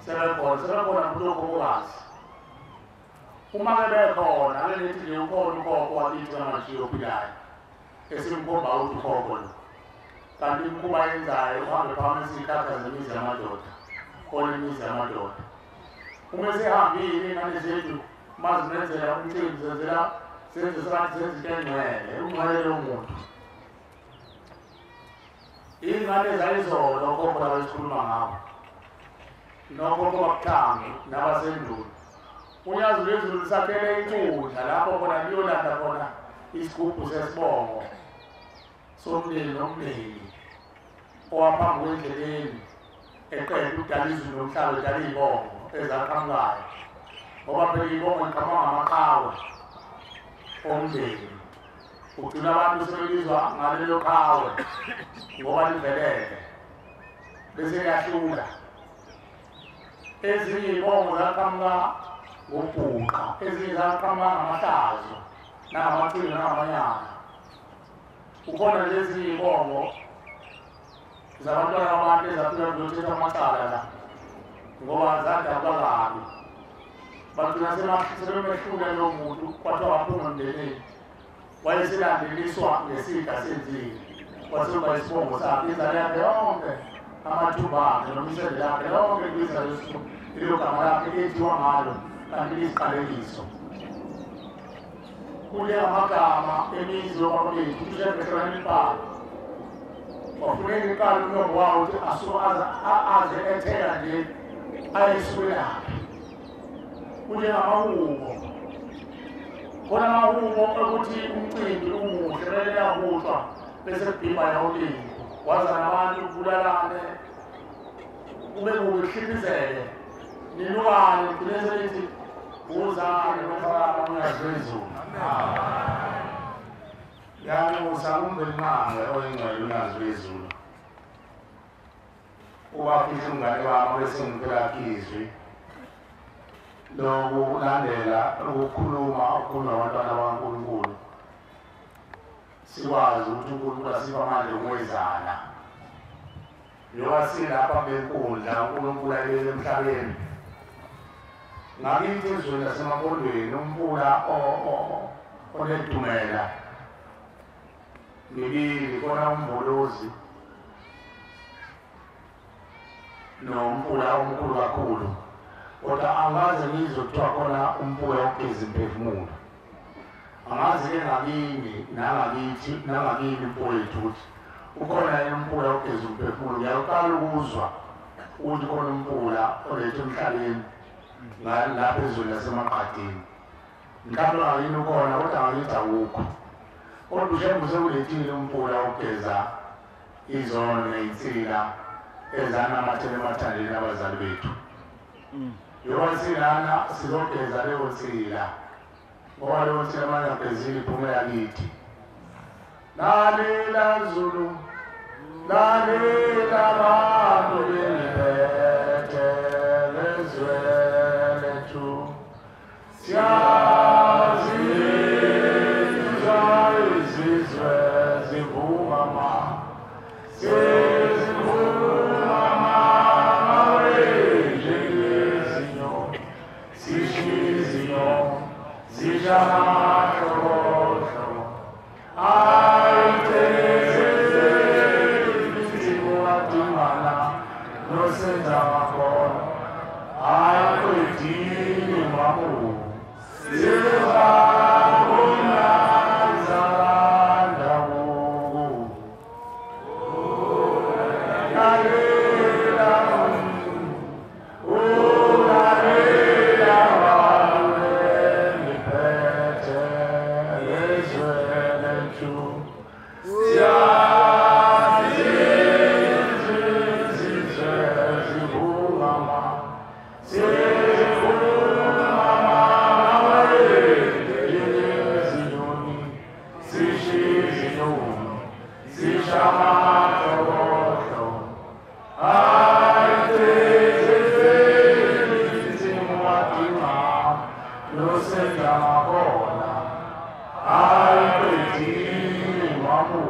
sebekhona umuntu okhokhokazi. Uma-ke bekhona ake ngithi nje ukhona ukhokho wakithi kaMajiya ophilayo esimkhomba ukuthi ukhokho lo, kanti imikhuba ayenzayo uhambe phambi izinkakha zemizi yamadoda khona imizi yamadoda. Uma esehambile iy'ngane zethu uma zimenzela umcimbi zenzela senze sengathi zenza into engcwele ungcwele lowo muntu. Iy'ngane zayizolo okhokho laba esikhuluma ngabo nokhokho bakuthangi nabasendulo. UNyazi lwezulu lisakhele inkundla lapho khona liyolanda khona isigubhu sesibongo somndeni nomndeni owaphambi kwendleleni eqeda ukudala izulu nomhlaba edala iy'bongo ezaqhamukayo ngoba phela iy'bongo iqhamuka ngamaqhawe omndeni. Ugcina abantu sebebizwa ngalelo qhawe ngoba livelele bese liyahlula. Ezinye iy'bongo zaqhamuka ngobhuqa, ezinye zaqhamuka ngamahlazo nangamaciko nangamanyala. Kukhona lezi iy'bongo zabantwana babantu ezafika kuzothetha amacala la ngoba zadabula kabi bagcina sebemehlula lowo muntu kwathiwa waphuma emndenini wayeselandeliswa ngesiga senzile kwasekuba isibongo sakhe inzalo yakhe yonke amathumba akhe noma isende lakhe lonke libiza lelo gama lakhe ethiwa ngalo kanti liyisiqalekiso. Kule amagama emizi yobaba bethu uShembe ehlala imibhalo wafuneka iqala umlomo wawo ukuthi asuke aze ethela nje ayisukelaphi. Kunjengamahubo Khona amahubo ukuthi umcimbi umuhle bese liyahutshwa bese kubhimba yawulimi wazana abantu kubulalane kube kuhliphizele nilukane ngigcine selithi buzane nofaka uNyazi Lwezulu. Yanusa uMvelinqangi oyingcwele uNyazi Lwezulu. Ubafihle umngane wami bese ngicela izwi lokulandela ukukhuluma okukhulunywa abantwana bakaNkulunkulu. Sikwazi ukuthi uNkulunkulu asipha amandla okwenzana. Njengoba silapha kule nkundla uNkulunkulu ayibeke emhlabeni. Ngakithi ezweni laseMampondweni umfula onedumela mibili, khona uMbolozi nomfula omkhulu kakhulu, kodwa angaze ngizwe kuthiwa khona umfula wokugeza imphefumulo. Angazi-ke ngakini nangakithi nangakini mfowethu ukuthi ukhona yini umfula wokugeza umphefumulo. Ngiyaqala ukuzwa ukuthi khona umfula olethe emhlabeni lapha ezweni laseMaqadini. Mhlawumbe ngakini ukhona kodwa ngakithi awukho. Kodwa uShembe sekulethile umfula wokugeza izono ney'nsila ezanamathela emathandeni abazali bethu. Njengoba silana sizogeza leyo nsila, ngoba leyo nsila uma ingagezile iphumela kithi. Lalela Zulu, lalela bantu beniphethe lezwe lethu, siyazizwa izizwe zivuma, sezivuma njengezinyo, sishizinyo zishamahlokohlo, ayitezezizikuwadingana noSenzangakhona, ayiqedini mamu sizabona zabandabuko. Lalela ulalela bantu beniphethe lezwe lethu, siyazizwa izizwe zivuma, sezivuma njengezinyoni, sishizinyoni zishamahlokohlo, ayitezezizimwadinga noSenzangakhona, ayiqedini mamu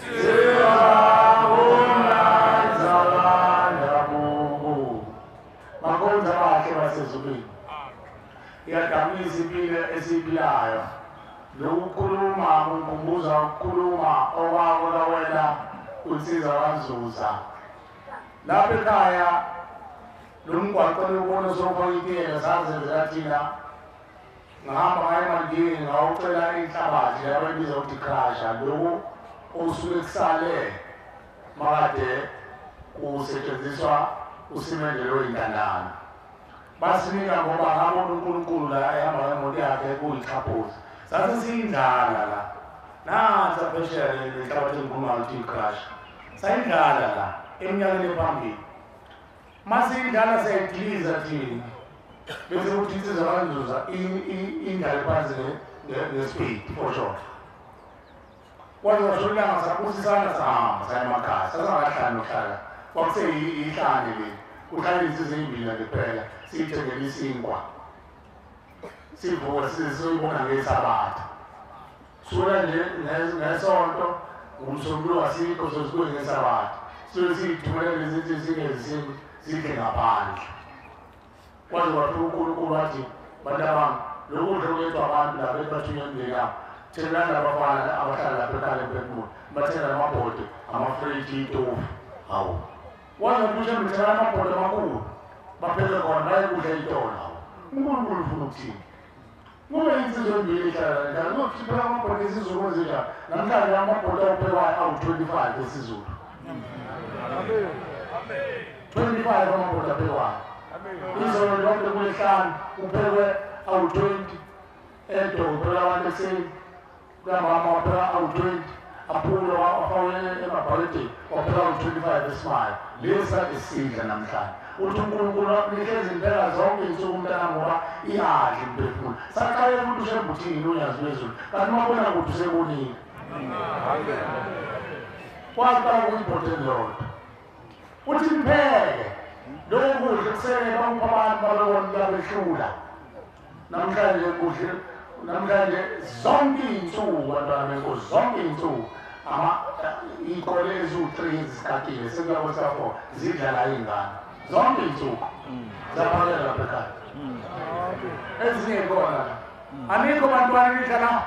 sizabona zabandabuko. Bakhonza abahle basezulwini, iyadamisa impilo esiyiphilayo. Lokukhuluma kungikhumbuza ukukhuluma okwako lawena uNsiza kaNzuza. Lapha ekhaya lo mgwaqo lewubona sowufaka itiyela sazenzela thina. Ngahamba ngaya eMandini ngawucela inhlabathi abayibiza ukuthi crusher, loku osuke kusale makade kusetshenziswa usimende loyintandane. Basinika ngoba ngabona uNkulunkulu la ehamba ngemoto yakhe kuyixhaphozi. Sase siyindlala la, nansi phesheya le nhlabathi engikhuluma ukuthi i-crusher, sayindlala la eminyakeni ephambili. Masiyindlala siyayidiliza thina, bese kuthi iNsiza kaNzuza indlale phansi ngespeed for sure. Kwaze kwashona ilanga sabusisana sahamba saya emakhaya, sasingahlali nokuhlala, kwakuseyihlane le, kuhlala izinsizwa ey'mbili nje kuphela, siyithengele isinkwa sivuka sizoyibona ngeSabatha. Suka nje ngesonto ngumsombuluko asikho, sozibuye ngeSabatha, suke siyithumele lezi nsizwa zidle ngaphandle. Kwaze kwafika uNkulunkulu wathi, bantabami, lokudla kulethwa abantu lapha ebathunywe emndeni yabo, thengelani labafana abahlala lapha ekhaya emphefumulo, bathengela amabhodi, amafriji, itofu. Hawu, waze wathi thengela amabhodi amakhulu bapheke khona bayekudla itolo. Hawu, uNkulunkulu ufuna ukuthini? Kube insizwa embili ihlala la, kuyothi phela amabhodi esiZulu kwenzenjani? Namhlanje amabhodi awuphekwayo awu-25 esiZulu. 25 amabhodi aphekwayo. Izolo lonke kulesihlanu uphekwe awu-20. Edo phela abantu ekuseni kuyamama waphela awu-20 aphula wafake emabhakedeni waphela awu-25 esimaya. Lesi kade sidla namhlanje. Uthi uNkulunkulu nihlezi impela zonke iy'nsuku umntana ngoba iyadla imphefumulo. Saqale ukuthi uShembe uthini uNyazi lwezulu kanti wabona kuthi usebonile. Kwaqala kuyibhodeni lodwa. Uthi nipheke lokhu kudla ekuseni bamupha abantu babebona kuyabehlula. Namhlanje kudla namhlanje zonke iy'nsuku bantwana benkosi zonke iy'nsuku ama iy'kole eziwu-3 ezisikakile sekuya kwesa-4 zidla la iy'ngane zonke iy'nsuku ziyaphakela lapha ekhaya. Ezinye y'khona la anikho bantwana nidla la,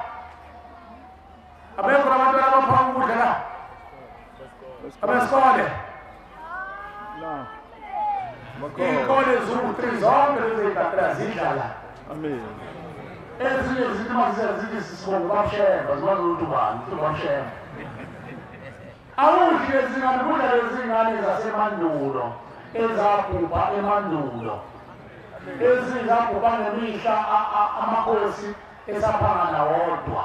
abekho nabantwana abaphaka ukudla la abesikole. Iy'kole ziwu-3 zonke lezi ey'kakela zidla la. Ezinye zithi uma zithi sisibonga uBab'Shembe zibazi ukuthi ubani uBab'Shembe. Awudli lezi ngane, kudla lezi ngane zasemandulo ezabhubha emandulo, ezinye zabhubha ngemihla amakhosi esaphangana wodwa.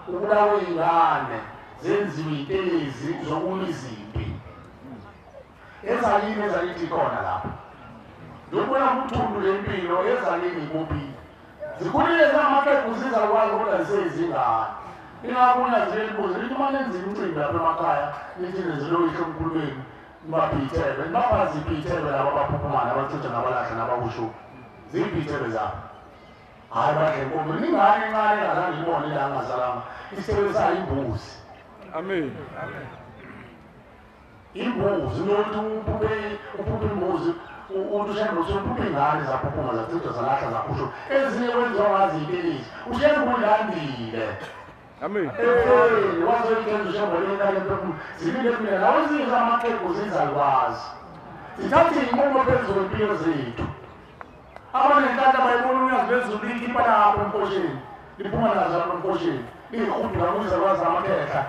Ukubulawa iy'ngane zenziwe iy'telezi zokulwa izimpi. Ezakini ezakithi ikhona lapho ndokubona umthundu lempilo ezakini ikuphi. Zikhulile zamaqegu zizakwazi kodwa ziseyizingane. Ingakho uNyazi lelibuze lithi uma nenza imicimbi lapha emakhaya nithi neziloyihlo omkhulu benu nibaphe iy'thebe, nibapha ziphi iy'thebe laba abaphuphumana abathutha nabalahla nabakusho ziphi iy'thebe zabo? Hhayi badle inkomo ningane encane engazange ibone la ngazalanga isithebe sayo imbuzi. Amen. Imbuzi nokuthi uphuphe imbuzi uthi uShembe usuphuphe iy'ngane zaphuphuma zachithwa zalahla zakhusho ezinye kwenziwa ngazo iy'tekisi. uShembe ulandile. Amen. Wazoyithenza uShembe olekale mphefumulo zilinde mina nawe ezinye zamaqegu zizalukwazi zithathe iy'nqumo phezu kwempilo zethu. Abanenhlanhla bayibona uNyazi lwezulu likhipha lapho emkosheni liphuma nazo lapho emkosheni liyihudula kuyizalukwazi zamakhehla.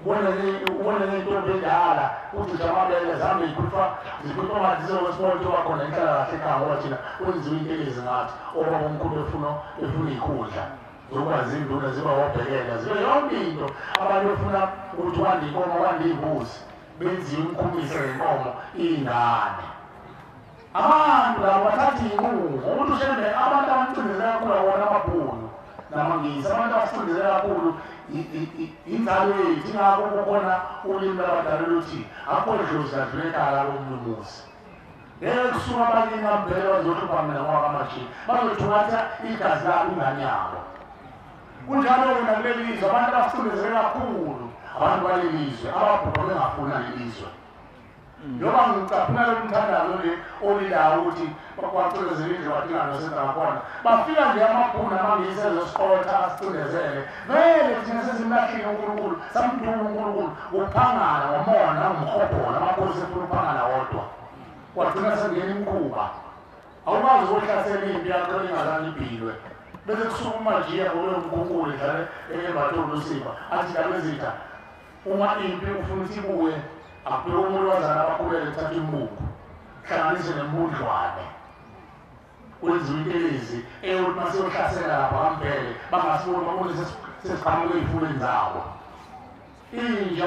Ubone ney'ntombi endala ujuja amabele zihambe zikhulupha ngathi zizokwesibona wakhona inhlala kahle ekhaya ngoba thina kwenziwa intelezi ngathi obaba omkhulu befuna iy'khundla zokuba zinduna ziba wobhekela zibe yonke into. Abantu befuna ukuthi kwande inkomo kwande iy'mbuzi benziwe imikhumiso yenkomo iy'ngane. Abantu labo bathatha iy'nqumo ukuthi uShembe abantu abamcindezela kakhulu awona amabhunu namaNgisi, abantu abasicindezela kakhulu inzalo yethu. Ingakho kukhona ulimi lwabadala luthi akukho dlozi ladlula ekhaya komunye umuzi. Ngeke kusuka abanye ngambhele bazohlupha mina ngoba bazothungatha igazi labo ingane yabo. Kunjalo-ke nakuleli lizwe abantu abasicindezele kakhulu abantu baleli lizwe ababhubha bengafuni leli lizwe. Njengoba ngicaphuna lo mthandazo le olilayo ukuthi bakwacindezela indlu badinga nosenza ngakhona bafika nje amabhunu amaNgisi ezosiqotha asicindezele. Vele thina sesimlahlile uNkulunkulu samduma uNkulunkulu ngokuphangana ngomona nangomhobholo amakhosi efuna ukuphangana wodwa kwagcina sengena imikhuba. Awukwazi ukuhlasela impi yakho ingazange ibhilwe bese kusuka uMajiya ngokuloyo mkhunkulu edlale embathe ulusiba athi ndabezitha uma impi ufuna ukuthi ibuye akubheke umuntu wazana abakhulele kuthatha imbungu hlanganise nembundlwane kwenziwe intelezi eyokuthi uma siyohlasela lapha kaMbhele bangasiboni babone sesiqhamuke ey'fuleni zabo. Inja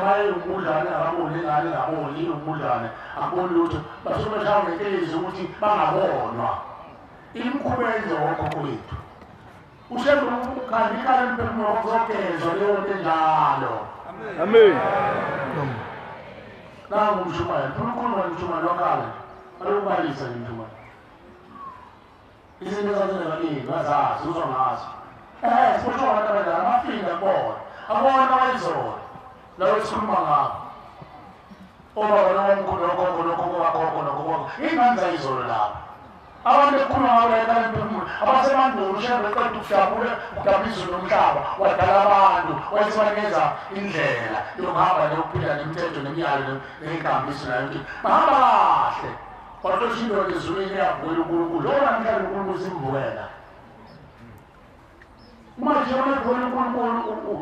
uma iwumbudlwane ingakaboni ingane ingaboni iwumbudlwane akuboni lutho basuke beshaya ngentelezi ukuthi bangabonwa. Imikhuba eyenziwa okhokho bethu. uShembe ukhanda ikhala emphefumulo kuzogezwa leyo nto enjalo. Amen. Nangu umshumayeli, funa ukukhuluma nomshumayeli wakhala alokubalisa nje umshumayeli. Izinto ezazenzeka kini bazazi uzwa ngazo. Siboshwa abantu abadala amafika kubona abona wayizolo lawo esikhuluma ngabo obaba nomkhulu nogogo nogogo kagogo nogogo ingane zayizolo lapho. Abantu ekukhuluma ngabo la ekhaya emphefumulo abasemandulo uShembe eqeda ukujabula ukudabula izulu nomhlaba wadala abantu wayesebanikeza indlela yokuhamba neyokuphila nemithetho nemiyalo ney'nkambiso nayo ukuthi bahamba kahle. Waxosha indoda ezulwini eyavukela uNkulunkulu lowo namhlanje uNkulunkulu simvukela. Manje uma evukela uNkulunkulu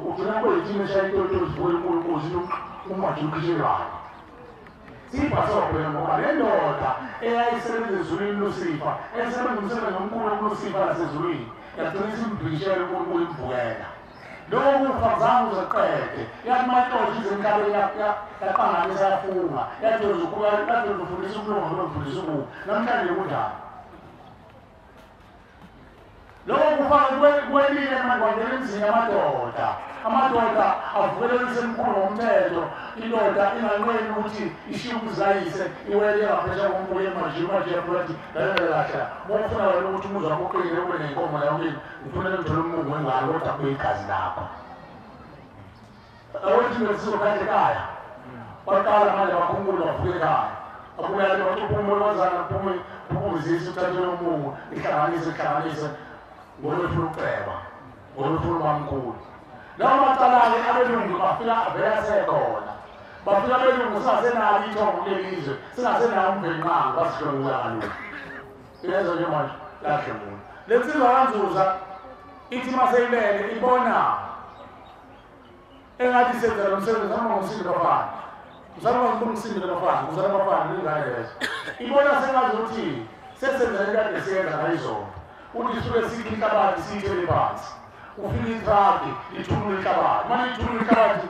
ugcina kuyithini eshaya itoto uzivukela uNkulunkulu umaji ukhishelayo. Sibhasobhele ngoba le ndoda eyayisebenza ezulwini Lucifer esebenza umsebenzi omkhulu kuLucifer lasezulwini Yagcina isimbhishela uNkulunkulu imvukela. Lokho kufa kuzange uzeqede. Yathi mayixosha izemhlabeni yaqanganisa yafunga. Yathi uzofundisa ukulunga uzofundisa ukubi. Namhlanje kunjani? Lokho kufa kwelile manje kwangena emzini amadoda. Amadoda avukele uyisemkhulu ngomthetho. Indoda inganqeni ukuthi ishiye umzayise iwele ngaphesheya kombuye manje manje lalela kahle. Uma ufuna wena ukuthi umuzi wakho uqinile ube nenkomo la yonke ngifuna ngithole umungu wengane kodwa kuyigazi lakho. Awuthi ngizokhathi ekhaya. Baqala manje bakhumbula bavuke ekhaya. Akumele bacuphe umolozana kuphume phumuzise uthathe umungu ihlanganise ngoba ufuna ukuceba. Ngoba ufuna ubamkhulu. Lawo macala-ke abelungu bafika vele sekhona. Bafika abelungu singasenalo ithongo kuleli lizwe, singasenawo umvelinqangi basidlwengula kalula. Ilezo nje manje yadlwengula. Le nsizwa kaNzuza ithi maseyilele ibona engathi senza lo msebenzi noma ngomsindo bafana. Uzalwa ngomsindo bafana, uzalwa bafana ingane lezo. Ibona sengazi ukuthi sesenza into kade siyenza ngayizolo. Uthi suke sikhe inhlabathi siyithele phansi. Ufika inhlabathi ithulule inhlabathi. Manje ithulule inhlabathi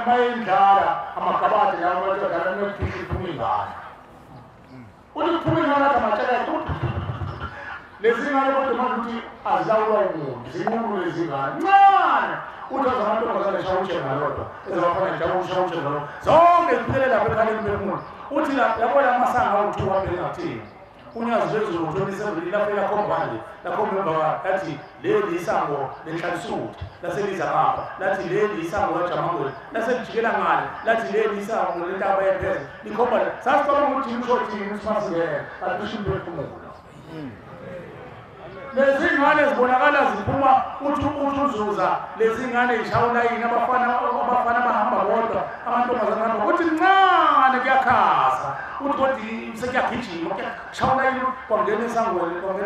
mayendlala amagabade lawo abantu adlala nokuphihla iphuma ingane. Uthi kuphuma ingane athi amatshela lezi ngane kodwa manje uthi azilawulwa umuntu, zinqunu lezi ngane. Ncane! Uthi azamantombazane eshaya utshenga lodwa, ezabafana njalo ushaya utshenga lodwa. Zonke ziphelele lapha ekhaleni umphefumulo. Uthi yabo la masango awu-2 aphele ngathini. Unyazi lwezulu ngo-27 lafika lakhomba nje lakhomba emva lathi leli isango lenhlalisuthi laseliza ngapha lathi leli isango lajamangweni laselijikela ngale lathi leli isango lentaba yepheze likhomba sasicabanga ukuthi usho thini ukuthi masingena kanti usho umphefumulo. Lezi ngane zibonakala ziphuma uthi uzuza lezi ngane zishaya ulayini abafana bahamba bodwa amantombazane ahamba uthi ncane kuyakhasa uthi kodwa sekuyagijima kushaya ulayini kwangena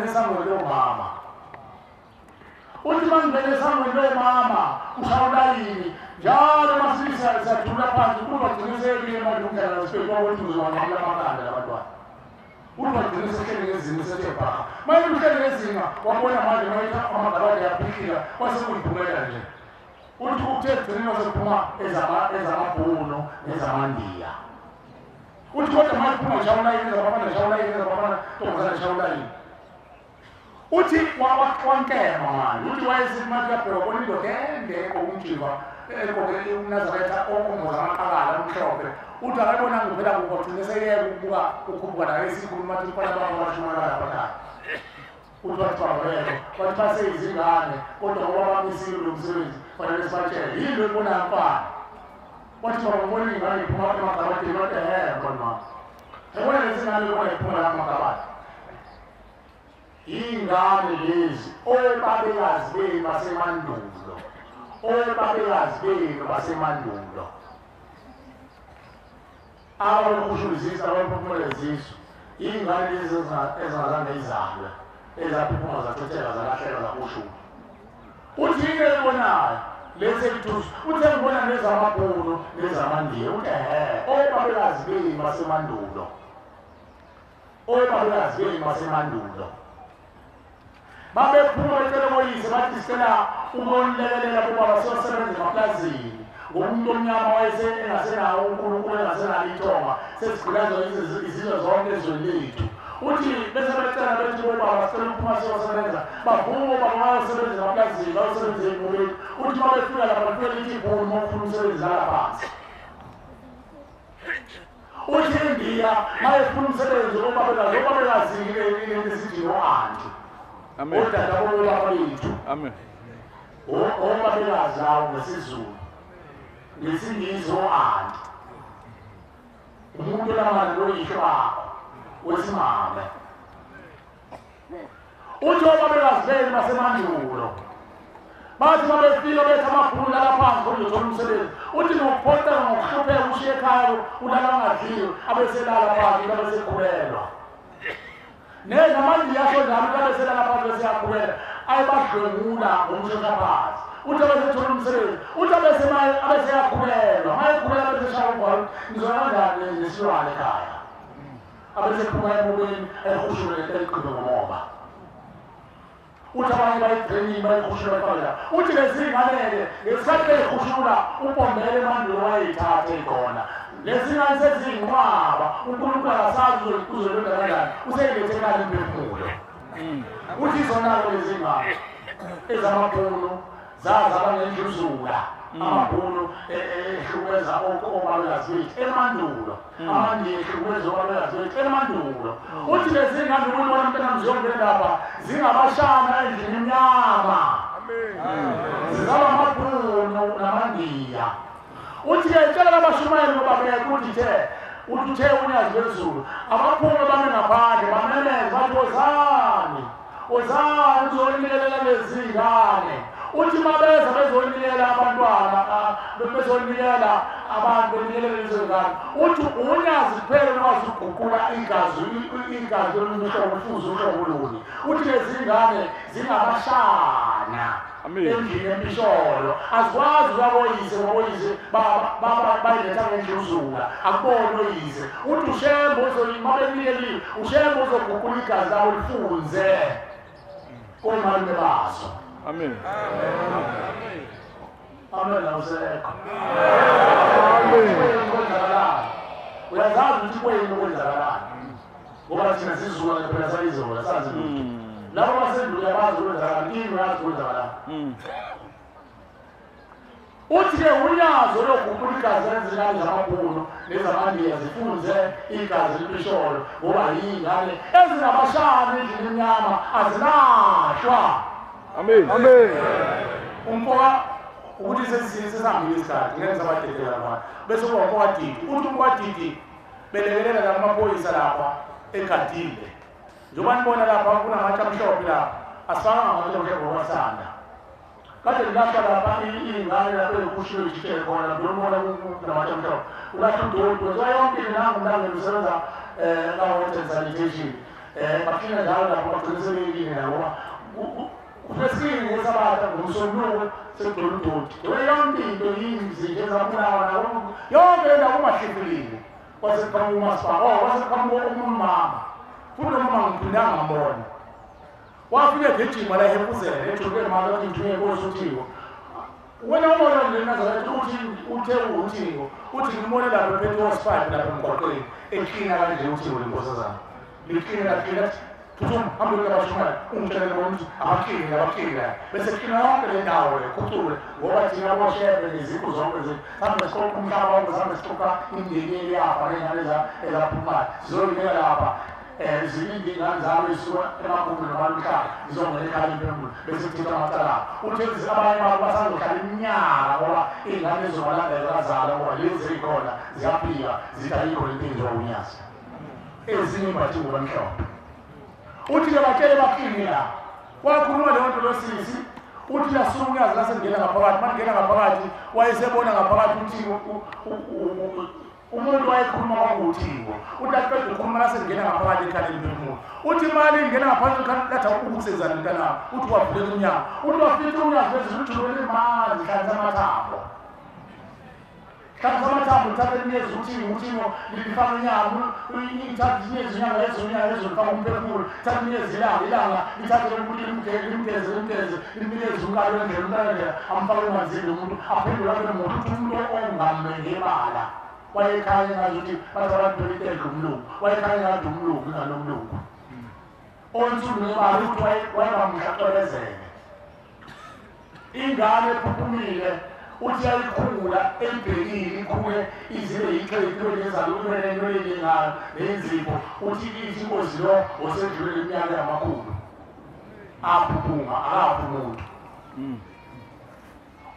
esangweni lomama. Uthi mangena esangweni lomama ushaya ulayini njalo masilisa siyadlula phansi uba gcine seyebile manje umdlalo wesibheki wakuthi uzonqamula amakhanda labantwana. Uthi wagcina sehlele ngezinga sethe bhaha. Manje uhlele ngezinga wabona manje mayitha amagabade yaphikila kwase kuyiphumela nje. Uthi uthe ekugcineni wasekuphuma ezamabhunu nezamandiya. Uthi kodwa manje kuphuma shawulayini ezabafana shawulayini ezabafana ntombazane shawulayini. Uthi wankema manje uthi wayesithi manje uyabheka wabona indoda ende egqoke egqoke umNazaretha omboza amaqakala omhlophe. Uthi akayibonanga kuphela kugcine seyeka ukubuka ukhuphuka naye esikhuluma athi umfana baba washumayela lapha ekhaya. Uthi wathi babelo wathi baseyizingane kodwa ngoba bamisile lo msebenzi fanele sibatshele yini lo ebonayo mfana. Wathi baba ngibona ingane iphuma emagabadeni wathi ehhe mfana wami. Yabona lezi ngane ubona iphuma la amagabade. Ingane lezi obabekazi benu basemandulo. Obabekazi benu basemandulo. Abakushulizisa abaphumula izisu. Ingane lezi ezingazange izalwe ezaphuphuma zachitheka zalahleka zakushula. Uthi yini ebonayo lezi elithusi uthe ngibona nezamabhunu nezamandiya uthi ehhe obabekazi benu basemandulo. Obabekazi benu basemandulo. Babephuma becela koyise bathi sicela ukonilekelela bobaba siyosebenza emaplazini. Ngoba umuntu omnyama wayese engasenawo uNkulunkulu engasenalo ithonga sesigqilaza izizwe zonke ezweni lethu. Uthi bese becela bethi bobaba sicela ukuphuma siyosebenza bavuma obaba bayosebenza emaplazini bayosebenza ey'nqubeni. Uthi uma befika lapha bafike lithi ibhunu uma ufuna umsebenzi lala phansi. Uthi indiya mayefuna umsebenzi obabekazi lento esithi no-anti. Amen. Odada bobaba bethu. Amen. Obabekazi lawo ngesiZulu. Ngesingisi o-anti. Umuntu olamana noyihlo wakho wesimame. Uthi obabekazi benu basemandulo. Bathi babefika betha amabhunu lala phansi kodwa uzothola umsebenzi. Uthi ngokuphoqeka ngokuhlupheka ushiye ekhaya ulala ungadliwe abeselala phansi abesekhulelwa. Namanje yasho njalo abeselala phansi beseyakhulelwa ayebadlwengula ngomshoshaphansi. Uthi abesethola umsebenzi uthi abeseyakhulelwa mayekhulelwa abeseshaya uvalo ngizona kanjani nesilwane ekhaya. Abesephuma emobeni ehushule eligqibe ngomoba. Uthi abanye bayitraining bayikhushula bayifake la. Uthi lezi ngane-ke ngesikhathi beyikhushula uBombela emandulo wayeyithatha ikhona. Lezi ngane seziyinqwaba, uNkulunkulu akasazi uzolonda kanjani, useyilethe ekhaya imphefumulo. Uthi izona-ke lezi ngane ezamabhunu zazaba ngendluzula. Amabhunu ehlukumeza obabekazi bethu emandulo, amaNdiya ehlukumeza obabekazi bethu emandulo. Uthi lezi ngane ubona mntanami ziyongena lapha zingabashana endlini emnyama, zizaba amabhunu namaNdiya. Uthi-ke tshela labashumayeli ngoba beke uthi uthe uNyazi lwezulu abaphume bame ngaphandle bamemeze bathi wozani, wozani uzonikelela lezi ngane. Uthi mabeza bezonikela abantwana, bezonikela abantu, benikelela lezo ngane. Uthi uNyazi kuphela lwazi ukuguqula igazi, igazi lolunye uhlobo lufuze uhlobo luni. Uthi lezi ngane zingabashana endlini empisholo, azikwazi ukuyaboyise ngoboyise bayiletha ngendluzula, akuboni oyise. Uthi uShembe mabenikelile, uShembe uzoguqula igazi labo lifunze komalume bazo. Amen. Amen. Awusekho. Amen. Uyazazi ukuthi kuyini okwenzakalani, ngoba thina sizukulwane phela sayizolo sazi lutho. Labo basendulo yabazi okwenzakalani, kimi uyazi okwenzakalani. Uthi-ke uNyazi ologuqula igazi lezingane zamabhunu nezamaNdiya zifunze igazi lempisholo, ngoba yiy'ngane ezingabashana endlini emnyama azilahlwa. Amen. Amen. Umfoka ukuthi sesihambile isikhathi ngeke ngisabadedela lapha. Bese kuba umfoka Didi. Uthi umfoka Didi belekelela la amaphoyisa lapha egadile. Njengoba nibona lapha kunamatshe amhlophe lapha, asifakanga amatshe amhlophe ngokwasanda. Kade ngilahla lapha iy'ngane lapho ey'khushiwe ijikele khona, ngiyobona kunamatshe amhlophe. Ulahla udoti, kwenziwa yonke into nangu mntangeni usebenza ka-water and sanitation. Baklina njalo lapho bagcine sebeyekile nabo ngoba kufesini ngesabatha ngomsombuluko sekugcwele udoti. Yonke into yizinto ezabulawa nabo, yonke le ndawo kungahlefulile. Kwase kuqhamuka umasipala, kwase kuqhamuka umama. Futhi lo mama ngiphindanga ngambona. Wafika egijima la ehefuzela, ethuke imali wathi ngithunywe inkosi uThingo. Wena ubona nje eNazaretha uthi uthe uThingo, uthi ngibone lapha ephethe hospital lapha emgwaqweni, eklina kanje uThingo lenkosazana. Liklina klina phuthuma hambe uyabashumayela, ungitshele bona ukuthi abaklini abaklini bese klina yonke le ndawo le khucule, ngoba thina boshebe neziqu zonke zethu sihambe siqoqa umhlaba wonke, sihambe siqoqa imindeni eyafa ney'ngane ezaphumayo zizonikela lapha. Zilinde iy'ngane zabo ezisuka emagumbini noma umhlaba zizongena ekhaya imphefumulo bese kuthethwa amacala abo. Uthe abanye babo basazohlala iminyaka ngoba iy'ngane ezizobalandela bazala, ngoba lezi ey'khona ziyaphika zithi ayikho lento eyenziwa uNyazi. Ezinye imbathi ngoba mhlophe. Uthi-ke batshele baklini la. Wakhuluma leyo nto lo sisi, uthi lasuka uNyazi lasengena ngaphakathi. Mangena ngaphakathi wayesebona ngaphakathi uthi umuntu wayekhuluma kwakuwuThingo. Uthi aqeda ukukhuluma lasengena ngaphakathi ekhaya lemphefumulo. Uthi imali ingena ngaphakathi lathi ukusenzani mntanami. Uthi wavuleka umnyango. Uthi wafica uNyazi lwezulu uthi lwele manzi hlanganisa amathambo. Hlanganisa amathambo lithathe inyezi uThingo, uThingo lifaka unyaka, lithathe inyezi unyaka lezulu unyaka lezulu lifaka umphefumulo, lithathe inyezi ilanga, ilanga lithathe umuntu limgeze limgeze limgeze limnikeze umkalo wendlela, umkalo wendlela amfake emanzini umuntu aphendule abe muntu. Uthi umuntu ongamngebala wayekhanya ngazuthi bathi abantu bebetedla umlungu, wayekhanya ngathi umlungu inganomlungu. Onsundu ngebala ukuthi wayebamuhle acwebezele. Ingane ephuphumile uthi yayikhula eyibhekile ikhule izibe yixhegu ibe nenzipho. Uthi ithi inkosi lo osedlulele iminyaka yamakhulu aphuphuma akaphi umuntu.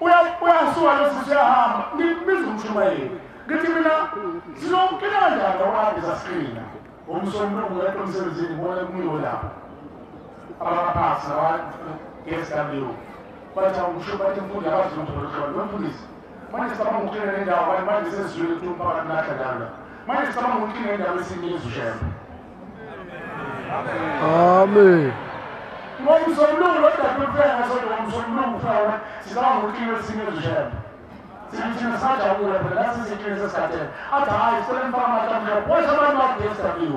Uyasuka lo sisi uyahamba, ngimbiza umshumayeli. Ngithi mina sizoklina kanjani ngoba sasklina. Umsombuluko ngedwa emsebenzini ngibona kumiwe lapho. Abaphathi naba-DSW bathi awusho bathi mfundi abazi lutho lolu lo mfundisi. Manje sicabanga ukuklina le ndawo abantu manje sesizwile ukuthi umphakathi ulahla njalo. Manje sicabanga ukuklina le ndawo esinikeza uShembe. Amen. Ngomsombuluko lo dade ufika ngesonto ngomsombuluko ufika sicabanga ukuklina esinikeza uShembe. Thina sajabula phela nasi siqinise esikhathele. Athi hhayi sicela nifake amatshe amhlophe. Washo abantu ba-DSW.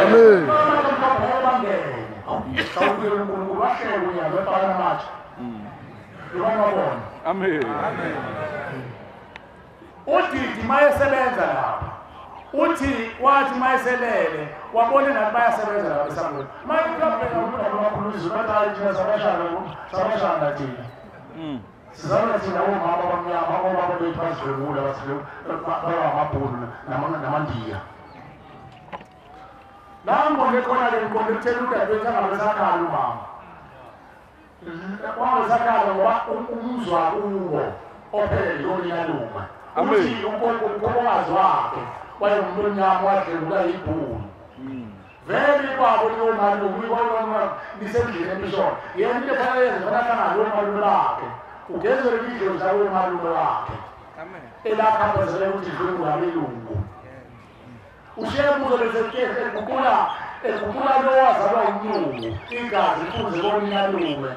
Amen. Amatshe amhlophe bangene. Sawubuyela uNkulunkulu. Wahleka unyaka wefaka namatshe. Ubona. Amen. Udidi mayesebenza lapha. Uthi wathi mayeselele wabona nathi bayasebenza lapha esangweni. Manje kuyabheka umuntu abakhuluma bathi hayi thina sabashana thina. Sizalwa thina omama abamnyama obaba bethu bazidlwengula baba amabhunu namandiya. La ngibone khona le ngiqonde ukuthela udadewethu angabe esakhala umama. Wangasakhala ngoba umzwa kuwo ophelele yoninalume. Uthi umkhokhokazi wakhe wayengumuntu omnyama wadlwengula yibhunu. Vele ibabo liyomalume ibona lisendlini empisholo. Yena into efanele yenze fanele ahlangane nomalume bakhe. Ugezele idlozi lakomalume wakhe. Elakhaphazela ukuthi idlwengula abelungu. Ushiye umbuzo lesekeke eguqula lo wazalwa umlungu igazi lifuze koninalume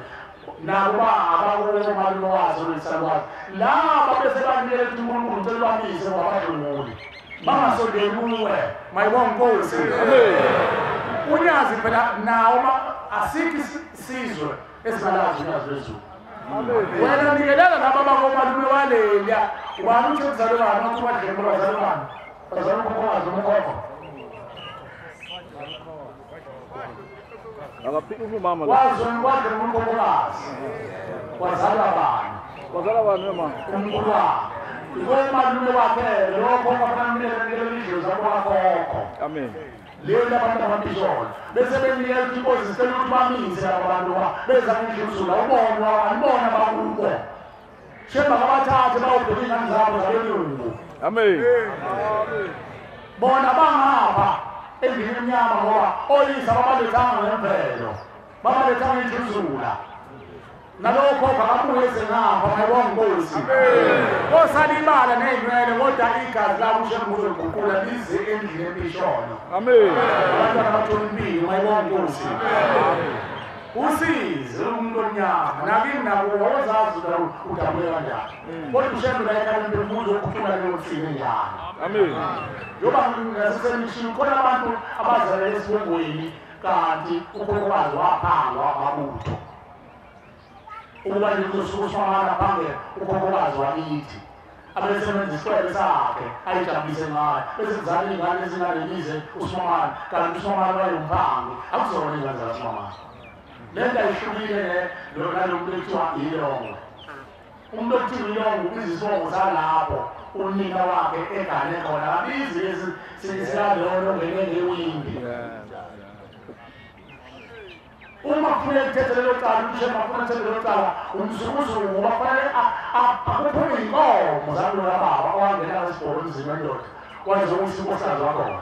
nakuba abakomalume wazo lwesalwazi laba bese banikele ukuthi uNkulunkulu ucela ubamise ngabadlwenguli bangasondeli kuwe. Mayibonge Nkosi. Unyazi phela nawo asikho isizwe esingalazi unyazi lwezulu. Wena nikelela laba bakomalume walelya ubani uthi uzalwe bani uthi badlwengula bazalwe bani bazalwa ukhokhokazi umkhokho. Akaphika umama wadlwengula umkhokhokazi wazalwa bani? Wazalwa bani mama? Umkhulu wakhe. Ikomalume wakhe lokho kwafanele idlozi lakokhokho. Amen. Leyo labantu abambisholo bese benikela ukuthi inkosi sicela ukuthi bamise laba bantu beza ngendluzula ubona anibona bakubo. Shemba kabathathe bawubheka iy'ngane zabo zabelungu. Amen. Bona bangapha endlini emnyama ngoba oyise ababalethanga ngemvelo, babalethanga indluzula. Nalokho akabuye ngapha mayibonge Nkosi. Kosalibala nezinwele kodwa igazi labo uShembe uzoliguqula lize endlini empisholo. Amen. Abantwana bathola impilo mayibonge Nkosi. Usize umuntu omnyama nakini nakuwo ozazi udabuke kanjani. Kodwa uShembe la ekhaya umphefumulo uzoguqula leyo nsini njani. Amen. Njengoba ngasesemishini khona abantu abazalele esibongweni kanti ukhokhokazi waphangwa amabutho. Ukuba ngizosukuswana phambi ukhokhokazi wakithi. Abesebenza isikwele sakhe ayijabulise ngayo bese kuzala iy'ngane ezingalelize uSimamane kanti uSimamane wayelumphangi akuzona iy'ngane zakaSimamane. Le nto ayihlukile nalo muntu ekuthiwa yilongwe. Umuntu okuthiwa ilongwe ubiza isibongo salapho unina wakhe egane khona akabizi lesi sikalona ongene ngewindi. Uma kufuneka kuthethe lelo cala uShembe afuna kuthethe lelo cala umzukuzulu ngoba kufanele akuphume iy'nkomo zalona baba owangena ngesibhoko emzini wendoda wayezokuwisa unkosikazi wakhona.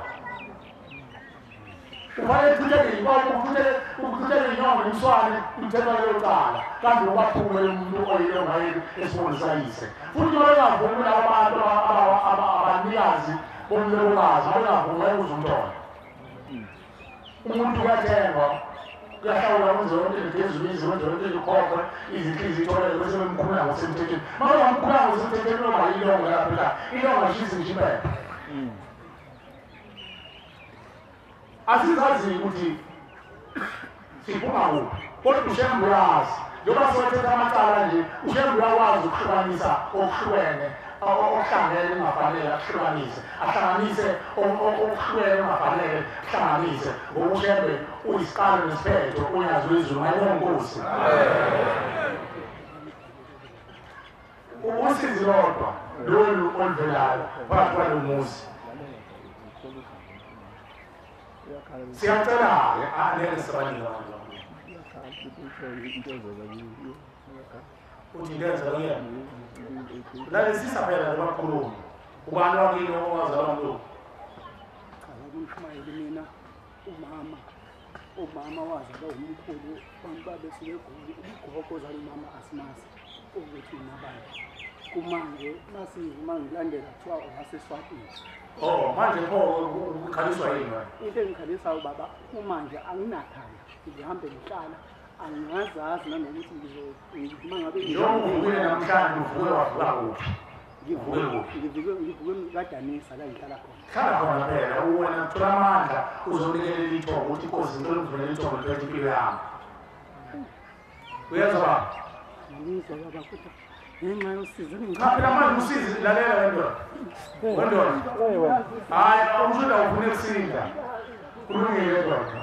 Kufanele kuthuthelwe iy'nkomo kuthuthelwe iy'nyongo nemswane kuthethwa lelo cala kanti ubaphume umuntu oyilongayeli esibongo sayise. Futhi uma bengavumi laba bantu abanikazi bomlobokazi bengavumi uzumthola. Umuntu uyathengwa kuyahlawulwa kwenziwa yonke into ezulwini kwenziwa yonke into ikhokhwe izinhliziyo itholele bese bemkhulula ngokusemthethweni. Uma bengamkhulanga ngokusemthethweni uyoba yilongo lapho ekhaya. Ilongo alishisi ngisho impepho. Asizazi ukuthi siphuma kuphi kodwa uShembe uyazi. Njengoba siwathetha amacala nje uShembe uyakwazi ukuhlukanisa okuhlukene okuhlangene kungafanele akuhlukanise ahlanganise okuhlukene kungafanele kuhlanganise ngoba uShembe uyisiqalo nesiphetho unyazi lwezulu. Mayibonge Nkosi. Usizi lodwa lolu oluvelayo phakathi kwalo muzi. Siyacela-ke angeke sibaningi abantu. Uthi into eyenzeka kuyena. Lalelisisa phela njengoba ubani wakini owazalwa mlungu? Cha, kumshumayeli mina umama wazalwa umkhulu abantu babesuke eGoli, ugogo ozala umama asimazi ukuthi unabani. Kumanje mangilandela kuthiwa owaseSwatini. Oh, manje pho ukhaliswa yini wena? Into engikhalisayo baba, kumanje anginakhaya, ngihambe ngihlala angazazi nanokuthi mangabe njengoba uvukile namhlanje uvuke wavuka kuphi? Ngivuke kuphi? Ngivuke kaDanisa la ngihlala khona. Hlala khona phela wena uthola amandla uzonikelela ithongo ukuthi inkosi ngicela ungivulele ithongo liphethe impilo yami. Uyezwa baba? Ngizwa baba kodwa ngenxa yosizi Cha phela manje usizi lalela wendoda. Wendoda. Hayi umshuda ufuna ukusinda. Kulungile ndoda.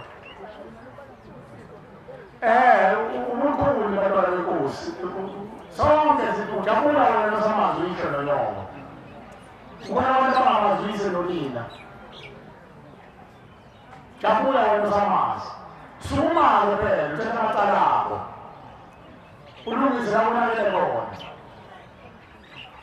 Ubukhulu bantwana benkosi. Sonke sijabula wena samazwi isho nonyoko. Kukhona abantu abangazwise nonina. Jabula wena samazi. Sukuma-ke phela uthathe amacala akho. Ulungise la unakele khona.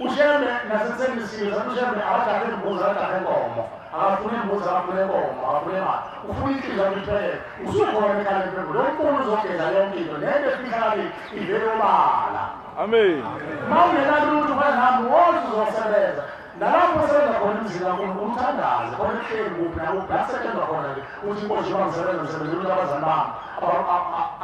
Ushembe nasesenisile, ushembe akajahe imbuzi, akajahe inkomo. Akafuni imbuzi, akafuni inkomo, akafuni imali. Ufuna inhliziyo yakho. Usukhona ekhaya lempilo. Lo mfuno uzogeza yonke into. Nento efihlakale ivele obala. Amen. Ma ungenalutho ufana nami wonke uzosebenza. Nalapho usebenza khona emzini wakho umthandaze khona ehleli kuphi nakuphi la kusetshenzwa khona nje uthi inkosi njengoba ngisebenza ngisebenzela ukuthi abazali bami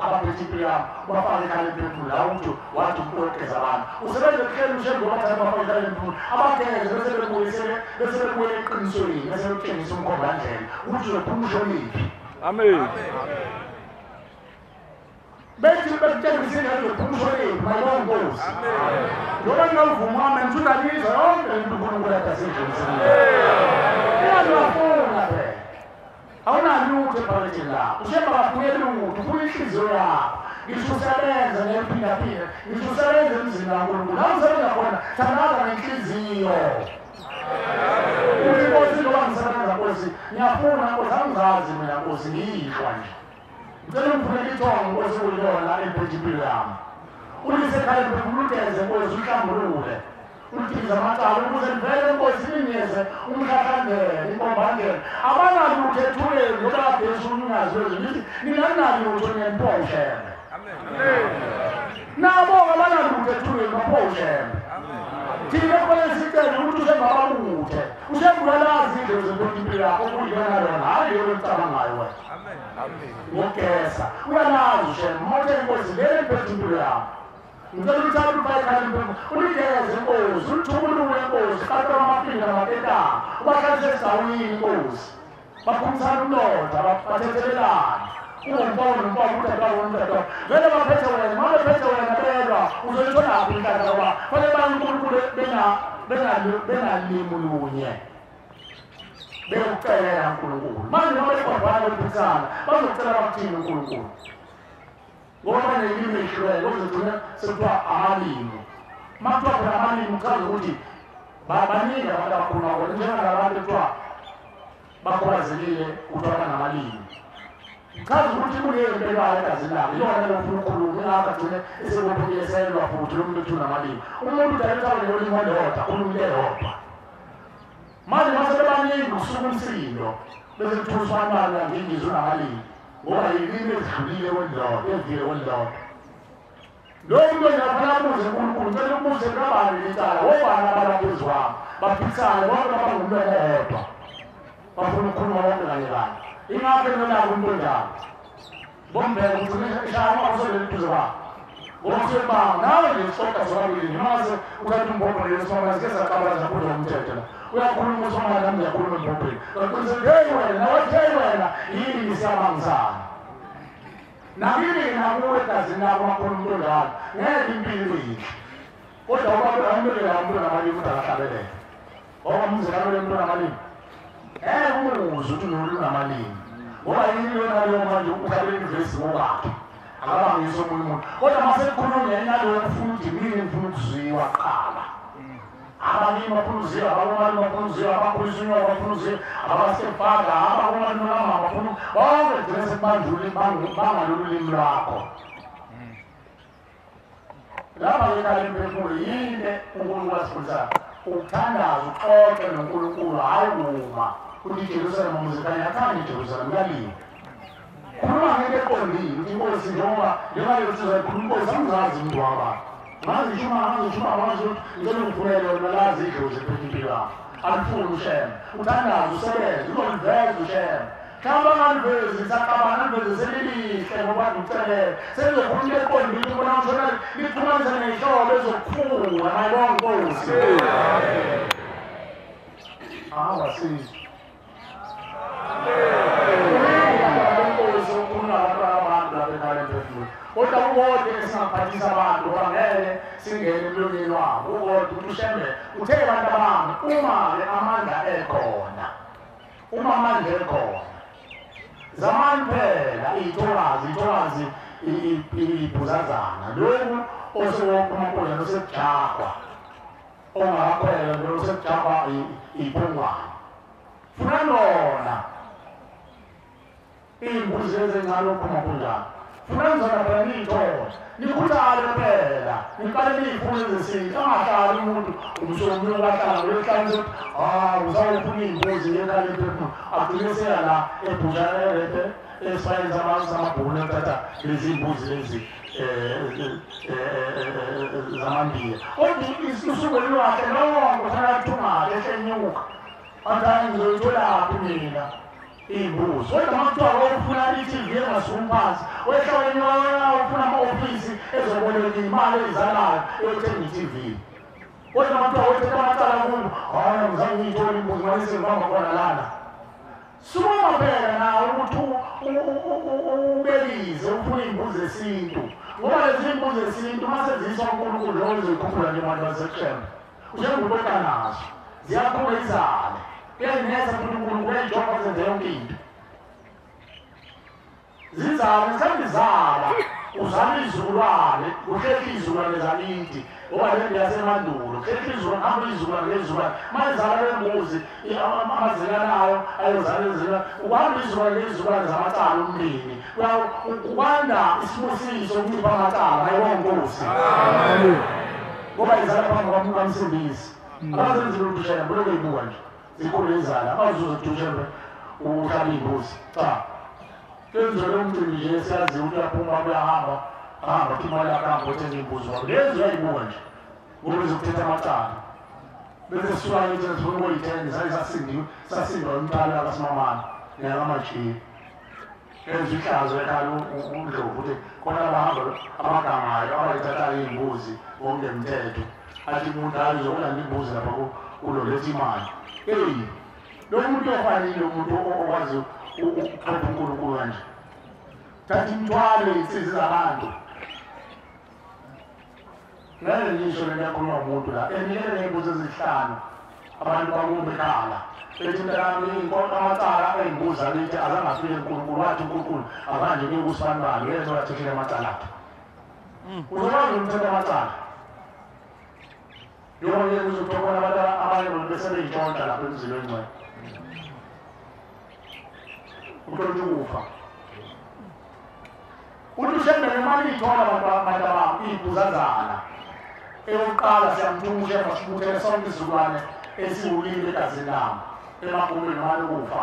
abaphethe impilo yami ubafake ekhaya lempilo la umuntu wathi uyogeza abantu usebenza ehleli ushembe ubathathe bafake ekhaya lempilo abageze bese bebuyisele bese bebuyele eqinisweni bese bekutshengisa umkhombandlela ukuthi uzophuma ushoniphi. Amen. Bethi bekutshengisa indlela uzophuma ushoniphi mayibonge inkosi. Njengoba ngingavuma amen futhi alizwa yonke into uNkulunkulu akasenzisile. Iyazwafuna phela. Awunalutho ebhaketheni lakho. Ushemba kafunye lutho, ufuna inhliziyo yakho. Ngisho usebenza ngempindaphinda, ngisho usebenza emzini kaNkulunkulu. La usebenza khona, thandaza ngenhliziyo. Uthi inkosi njengoba ngisebenza Nkosi, ngiyafuna Nkosi, angizazi mina Nkosi, ngiyishwa nje. Ngicela ungifunele ithongo Nkosi kuyilona eliphethe impilo yami. Ulise ekhaya ulugeze Nkosi, uhlambulule. Ulithize amacala ukuze livele Nkosi linikeze umhlahlandlela, inkombandlela. Abanalutho ethuleni ngoba kade unyazi lwezulu lithi ninganalutho niyaniphawushembe. Nabo-ke abanalutho ethuleni baphawushembe. Thina kufanele sicele ukuthi ushembe ababuthe. Ushembe uyalazi indlela zempilo impilo yakho okuyiyona yona, hhayi leyo oyicabangayo wena. Ngokugeza. Uyalazi ushembe, mothe inkosi lele liphethe impilo yakho. Ngicela ukuthi ufake ekhaya lempilo, uligeze inkosi, ulithukulule inkosi, qaqe amafindo namaketanga, ubahlalise esigcawini inkosi. Baphumisane umlotha, bathethelelane. Ungumfowenu nomfowenu, udadewabo nomdadewabo. Vele baphethe wena, uma bephethe wena belwa, uzoyitholaphi inhlanhla ngoba fanele baye uNkulunkulu bengalimi lunye. Bekucelela uNkulunkulu. Manje noma bekwabhala bephikisana, bazokucela bakuthini uNkulunkulu. Ngoba banelimi ehlukene, kuzogcina sekuthiwa amalimi. Uma kuthiwa khona amalimi kuchaza ukuthi baningi abantu abakhuluma khona, njengalabantu ekuthiwa bakhubazekile kuthiwa banamalimi. Chaza ukuthi kunento elwayo egazini lakhe, iyona leyo ufuna ukukhuluma, ingakho agcine esebophekile eselwa futhi lo muntu ethi unamalimi. Umuntu udala ukuthi abe nolimi olodwa, akhulume into eyodwa. Manje uma sebebaningi kusuka umsindo, bese kuthiwa uSwanibani uyangingizwa unamalimi. Ngoba yilimi ezidlulile kwelilodwa, ezivile kwelilodwa. Lowo muntu engafanele abuze uNkulunkulu, ngicela ukubuze kabani licala, obani abalwa phezu kwami, baphikisane bonke bangumlomo owodwa. Bafuna ukukhuluma bonke kanye kanye. Ingakho enolaka umuntu onjalo. Bombheka ukuthi ishaya awusondele eduze kwakhe. Ngoba kusuke kubanga nawe nje sixoxa sobabili nje mase uthatha umbhobho nje somali sike saxabana saphula umthetho la. Uyakhuluma usomali nami ngiyakhuluma embhobheni. Uyaqiniseka hey wena, nawe hey wena, yini siyabangisana. Nakini nakuwe egazini lakho makhona umuntu onjalo, ngeke impilo ibe yinhle. Kodwa ubaba awumelele umuntu onamalimi ukuthi akahlabelele. Ngoba umzekelo umuntu onamalimi. Ngeke umuzwe ukuthi unamalimi. Ngoba yini yona leyo manje uhlabela ivesi ngokwakhe. Akabangisi omunye umuntu. Kodwa uma sekukhulunywa yena loyo ufuna ukuthi mina ngifuna ukuzwiwa kuqala. Abalimi bafuna ukuzwiwa, abakomalume bafuna ukuzwiwa, abakhulisa unyawo bafuna ukuzwiwa, abasefaka, abakomalume kamama bafuna bonke gcine sekubandlula bangalolu limi lwakho. Lapha-ke ekhaya lemphefumulo yini uNkulunkulu asifundisayo? Ukuthandaza, uxoxe noNkulunkulu, hhayi kuma. Uthi iJerusalema muzikhanya, athanda iJerusalema, kuyaliwa. Khuluma ngento eqondile, uthi inkosi njengoba njengalelo sizoyikhuluma inkosi angizazi umuntu wabantu. Ngazi ngisho ngazi ukuthi ngicela ungifunele wena lazi idlozi ephethe impilo yakho. Alifuni ushembe. Uthandaze usebenze, uzoliveza ushembe. Mhlawumbe angalivezi, lisaqabana aliveze selilihle ngoba ngikucelele. Selizokhuluma into eqondile ubona ushona lixhumanise ney'hlobo ezokukhula mayibonge inkosi. Hawu asizwe. Kodwa kukodwa esingapha singaphathisa abantu ngoba ngeke singene emlonyeni wabo. Ukodwa ukuthi uShembe uthe bantu bami, uma-ke amandla ekhona, uma amandla ekhona, zamani phela iy'thokazi ibhuzazana lokhu osekuwokumankundla osekujahwa ongakakhwela osekujakwa iy'phungwane. Funa lona iy'mbuzi ezincane ophuma kunjani, funa zona phela niy'thole, nikhuthale phela, niqale niy'fune zesintu. Angahlali umuntu umsombuluko ahlala ngolwesihlanu ukuthi hawu usawufuna iy'mbuzi ngekhala emphefumulo, agcine seya la ebhujana erephe esibayeni samabhunu ethatha lezi mbuzi lezi zamandiya. Kodwa usuku lwakhe lonke ufanele athungale ehle enyuka, athi hayi ngizoyitholaphi mina iy'mbuzi. Kodwa uma kuthiwa ufuna i-TV engasukumi phansi, wehla wenyuka ufuna ama-ofisi ezoboleka imali eyizalayo eyothenga i-TV. Kodwa uma kuthiwa wethetha amacala kumuntu, hhayi angizange ngiyithole imbuzi manje sengibamba khona lana. Sukuma phela nawe ukuthi ubelize ufune iy'mbuzi zesintu, ngoba lezi iy'mbuzi zesintu uma seziyiswa uNkulunkulu njengoba uzoyikhuphula nje bantu baseShembe, uShembe nazo ziyakhula izale, uyayinetha futhi uNkulunkulu uyayijova zenze yonke into. Zizale mhlawumbe izala uzala izizukulwane, kuhlehla izizukulwane zakithi ngoba le nto yasemandulo, kuhlehla izizukulwane, hamba izizukulwane ngezizukulwane. Uma izala le mbuzi amazinyane ayo ayozala izizukulwane, ukuhamba izizukulwane ngezizukulwane zamacala umndeni, kwanda isibusiso ukuncipha amacala ayibonga Nkosi, ngoba izala phambi kwaMsindisi. Abazenzi lutho uShembe, lokhu eyibuka nje zikhule izala, abazuza ukuthi uShembe uhlaba iy'mbuzi. Cha, kwenziwe lo mcimbi nje siyaziwa ukuthi uyaphuma uyahamba ahamba akhipha imali yakhe ahambe othenga iy'mbuzi wabo. Lezi uyayibuka nje ngoba izokuthetha amacala, bese sisuka kithi sifuna ukuyithenga saye sasindwa umthwalo kaSimamane neyakamajiya. Yenza ihlazo ekhala uNdlovu ukuthi khona abahamba abagangayo abayithathayo iy'mbuzi ngokungemthetho, athi umuntu hayi uzokulanda imbuzi lapha kulo letha imali. Eyi, lo muntu ofanele umuntu okwazi ukuxoxa uNkulunkulu kanje, thatha imithwalo iy'nsizi zabantu. Ngeke ngisho le nto yakhulunywa umuntu la, enikele ngey'mbuzi ezihlanu abantu bakumbe ekhala bethi mntanami amacala ey'mbuzi akithi azange afike uNkulunkulu, wathi uNkulunkulu akanje kuye kusibanibani yena wathethile amacala akhe. Uzokwazi ukumthetha amacala njengoba ngeke uzothola khona abantu abanye bese beyintshontsha lapha emzini oyingcwele, untshontsha ukufa. Uthi uShembe ngemali iy'thola abantu bami iy'bhuzazana. Eyokuqala siyamthuma uShembe sibuthele sonke isizukulwane esiwulile egazini lami emagumeni noma lokufa.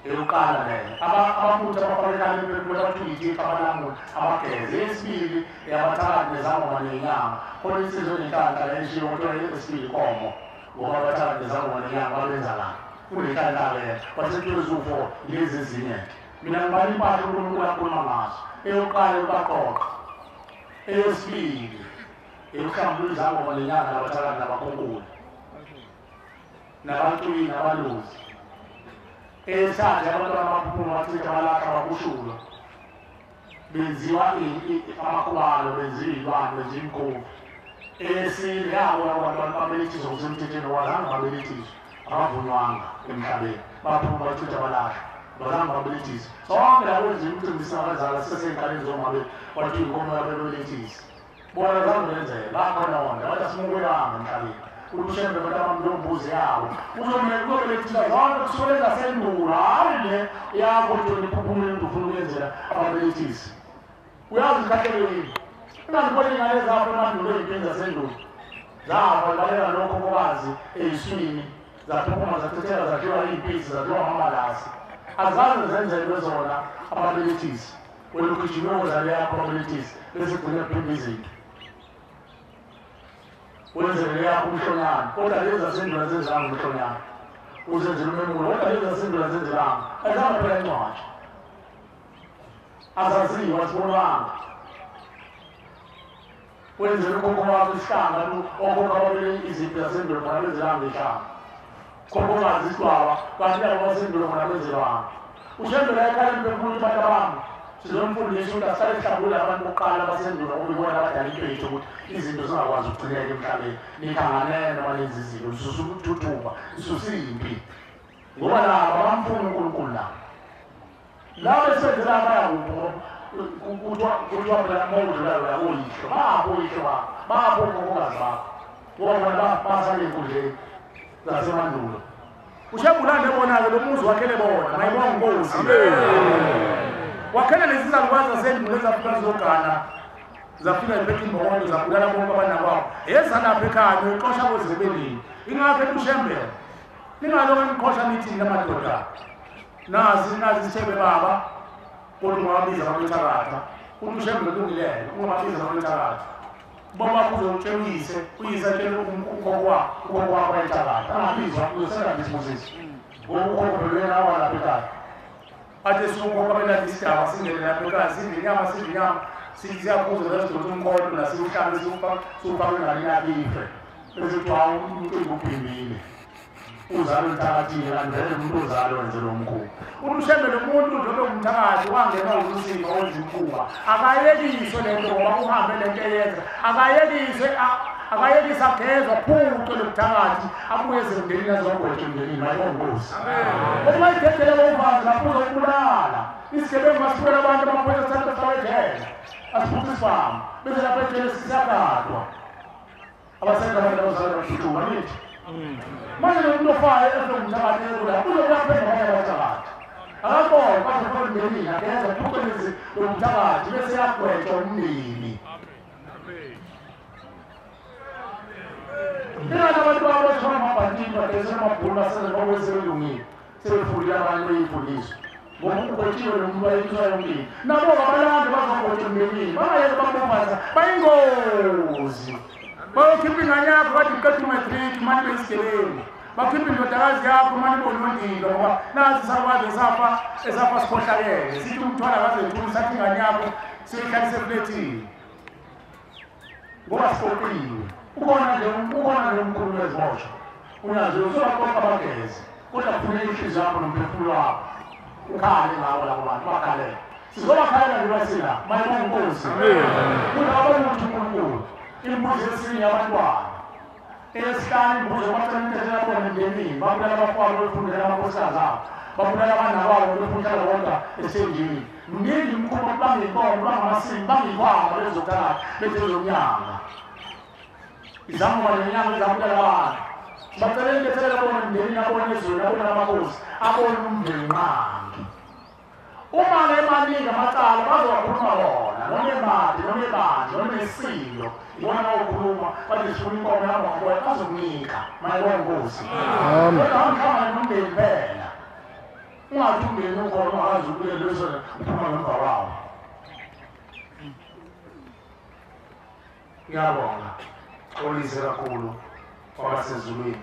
Eyokuqala leyo ababutha abafake ekhaya emphefumulo abathunga ithixo abalamula abageze. Eyesibili eyabathakathi nezangoma ney'nyanga, khona insizwa enenhlanhla le eshiwo kuthiwa eyesibili inkomo, ngoba abathakathi nezangoma nenyanga babenza lana kunenhlanhla leyo. Wasethiwe ziwu-4 lezi ezinye-ke. Mina ngibala impahla uNkulunkulu akhuluma ngazo. Eyokuqala yokubaqoqa, eyesibili eyokuhlambulula izangoma nenyanga nabathakathi nabakhunkuli nabacwili nabalozi. Eyesithathu abantwana abaphuphuma bachitha abalakha abakushulwa benziwa amakhubalo, benziwa iy'lwane, benziwa imikhovu. Eyesine yabo labo bantwana babelethiswa ngokusemthethweni, abazange babelethiswe, abavunywanga emhlabeni, baphuma bachitha abalahla, abazange babelethiswe. Sonke labo enziwa imicimbi singabazala sisesey'nkaleni zomabele, kwathiwa inkomo yabebelethisi bona zange benzele bakhona wona bathi asimukelanga emhlabeni. Uthi uShembe bantu abami leyo mbuzi yabo uzobelethisa zonke kusukela ezasendulo, hhayi le yakho ukuthi wena iphuphumile umuntu ufuna ukuyenzela ababelethisi. Uyazi ikhahlelo yini? Ungazibona iy'ngane zakho emandulo ey'ntweni zasendulo zafa zibaleka nokhokhokazi ey'swini, zaphuphuma zachitheka zadliwa iy'mpisi zadliwa amamalasi, azange zenzelwe zona ababelethisi. Wena ugijime ozale yakho ababelethisi bese kugcine kuphinde izinto wenzele yakho umhlonyana, kodwa lezi zasendulo azenzelanga umhlonyana, uzenzela umemulo, kodwa lezi zasendulo azenzelanga, azange phela incwadi, azaziwa, azibonwanga. Wenzela ukhokho wakho isihlanga, okhokho ababele izimpi zasendulo bona benzelanga ihlanga, khokhokazi isidwaba, kanti labo basendulo bona benzelwanga. uShembe la ekhaya emphefumulo abantu bami Sizomfundisa ukuthi asale sihlambulule abantu bokuqala basendulo ngoba ibona abadala into yethu ukuthi izinto zingakwazi ukugcineka emhlabeni. Nikhanganene noma nenza izinto, nisusa ukuthuthuka, nisusa impi. Ngoba laba bamfuna uNkulunkulu laba. Laba esenzela bayakuphi ngoba kuthiwa phela uma udlula wena oyihlo, bapho oyihlo bakho, bapho okhokhokazi bakho. Ngoba bona basale ey'nkundleni zasemandulo. Ushembulande bona-ke lo muzi wakhele bona, mayibonga inkosi. Wakhele lezi zalukazi zasendulo ezafika zizogana, zafika ziphethe imbokodo zabulala bonke abanakwabo. Ezalapha ekhaya noyixosha koze kube nini. Ingakho ethi uShembe, ningalokhu niqhosha nithini amadoda. Nazi isithebe baba, kodwa ungababiza ababethakatha. Uthi uShembe kulungileyo, ungababiza ababethakatha. Ubaba wakho uzowutshela uyise, uyise atshele ukhokho wakho, ukhokho wakho ayethakatha. Angabizwa, uzosela isibusiso. Ngoba ukhokho phela uyena walapha ekhaya. Athi sukukhokho abelanda isidaba singene lapha ekhaya, sidle inyama, sidle inyama. Sithi siyaphuza sesidonsa umkhonto nasiwuhlabe siwufake enganeni yakhe ife. Bese kuthiwa umcimbi uphimbile. Uzalo uthakathile kanti vele umuntu ozalo wenze lo mkhuba. Uthi uShembe lo muntu njengoba umthakathi wangenwa uLusifa wenza umkhuba. Akayekiswe le nto ngoba uhambe le nto eyenza. Akayekiswe akayekise agezwa phucwe lo mthakathi abuye emndenini azogwetshwa emndenini mayibonga inkosi. Uma idedele umfazi lapho uzobulala. Isigebengu masibulala abantu amaphoyisa athatha asifake ejele. Asiphuce isibhamu. Bese lapha ejele sisiyagadwa. Abasenza abantu abazalwa bashuthuma nithi. Manje lo muntu ofayo esengumthakathi ekula uzobuya phezu kwabanye abathakathi. Akabona bazofaka emndenini ageza phucelezi lo mthakathi bese yagwetshwa umndeni. Ingani abantu ababoshwa amabhantini bagezela amabhunu asenza ngoba sebelungile sebefundile abanye beyifundiswa. Ngoba ugwetshiwe lo muntu wayethiwa yonke into. Nabo-ke abalandi bazogwetshwa emndenini bangayeke babombaza bayingozi. Bayokhipha ingane yakho kade uqeda umatric mane beyisigebengu. Bakhipha indodakazi yakho mane bonondilo ngoba nazi sakwazi esafa sikhohlakele. Sithi umthwala akaze sathi ingane yakho siyoyihlalisa eflethini. Ngoba siqoqiwe. Ukhona nje umkhulu weziboshwa. Unazo usubaqoqa abageze. Kodwa kufuneka inhliziyo yakho nomphefumulo wakho. Ukhale ngawo labo bantu bakhalele. Sizobakhalela nje basila. Mayibonga inkosi. Kunabo ukuthi uNkulunkulu imbuzi yesine yabantwana. Eyesihlanu imbuzi bacela intethela khona emndenini. Babulala abafowabo befundela amakhosikazi abo. Babulala abanawabo befundela kodwa esithenjini. Mningi umkhuba bangiyinkomo, bangamasimi, bangiyikhwama lezokuthakatha bethi ezomnyanga. Izangoma nenyanga ezabulala abantu. Bacela intethela bona emndenini abone ezweni, abone amakhosi, abone umndenqangi. Uma-ke emaningi amacala bazowakhuluma wona, noma emadi, noma ebandla, noma esilo. Ibona okhuluma bathi sifuna inkomo yami ngoba bazokunika. Mayibonga inkosi. Kodwa awuhlangane nomndeni phela. Ungathi umndeni ukhona ungakazi ukuye leso uphuma ngemva kwawo. Ngiyabonga. Xolise kakhulu kwabasezulwini.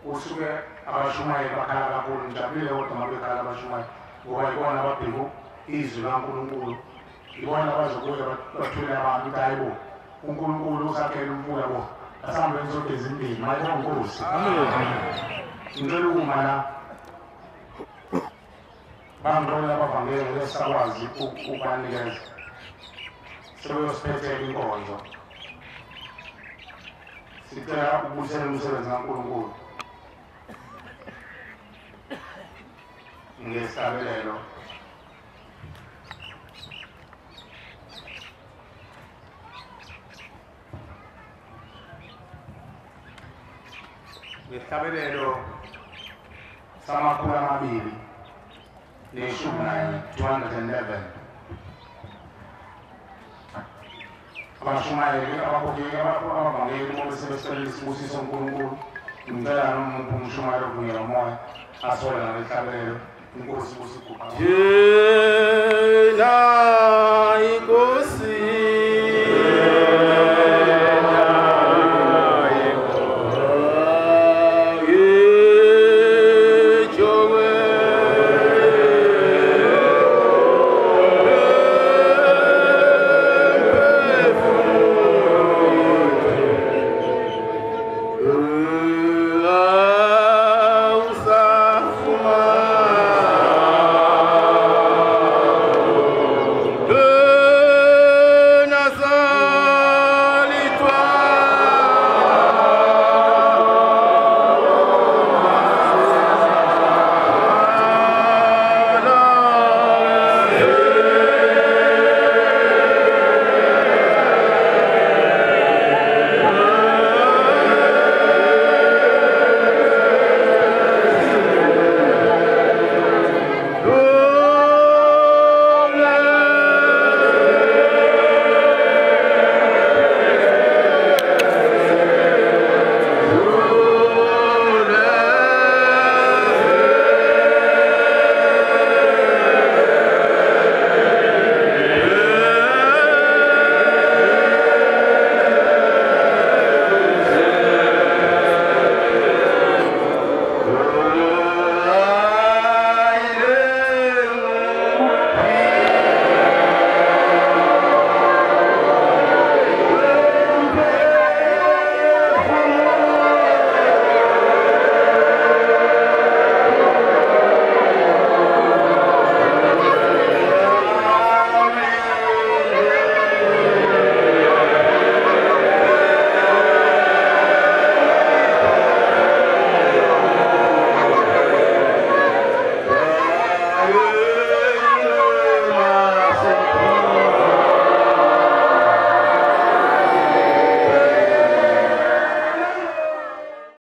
Usuke abashumayeli bakhala kakhulu, ngijabulile kodwa uma bekhala abashumayeli ngoba ibona ababheka izwi likaNkulunkulu. Ibona abazobuya bathule abantu ukuthi hayi bo, uNkulunkulu usakhele umfula bo. Asihambeni sogeza imindeni, mayibonga inkosi. Ngicela ukuma la. Bangixolela abavangeli ngeke sisakwazi ukubanikeza. Sebeyosiphethela inkonzo. Sicela ukubuyisela umsebenzi kaNkulunkulu ngesihlabelelo sama-211 211. Abashumayeli, abakhokheli, abavangeli bonke sebesicela isibusiso uNkulunkulu. Ngicela noma umuntu umshumayeli ovunyelwa umoya asole ngalesihlabelelo. Inkosi ibusise.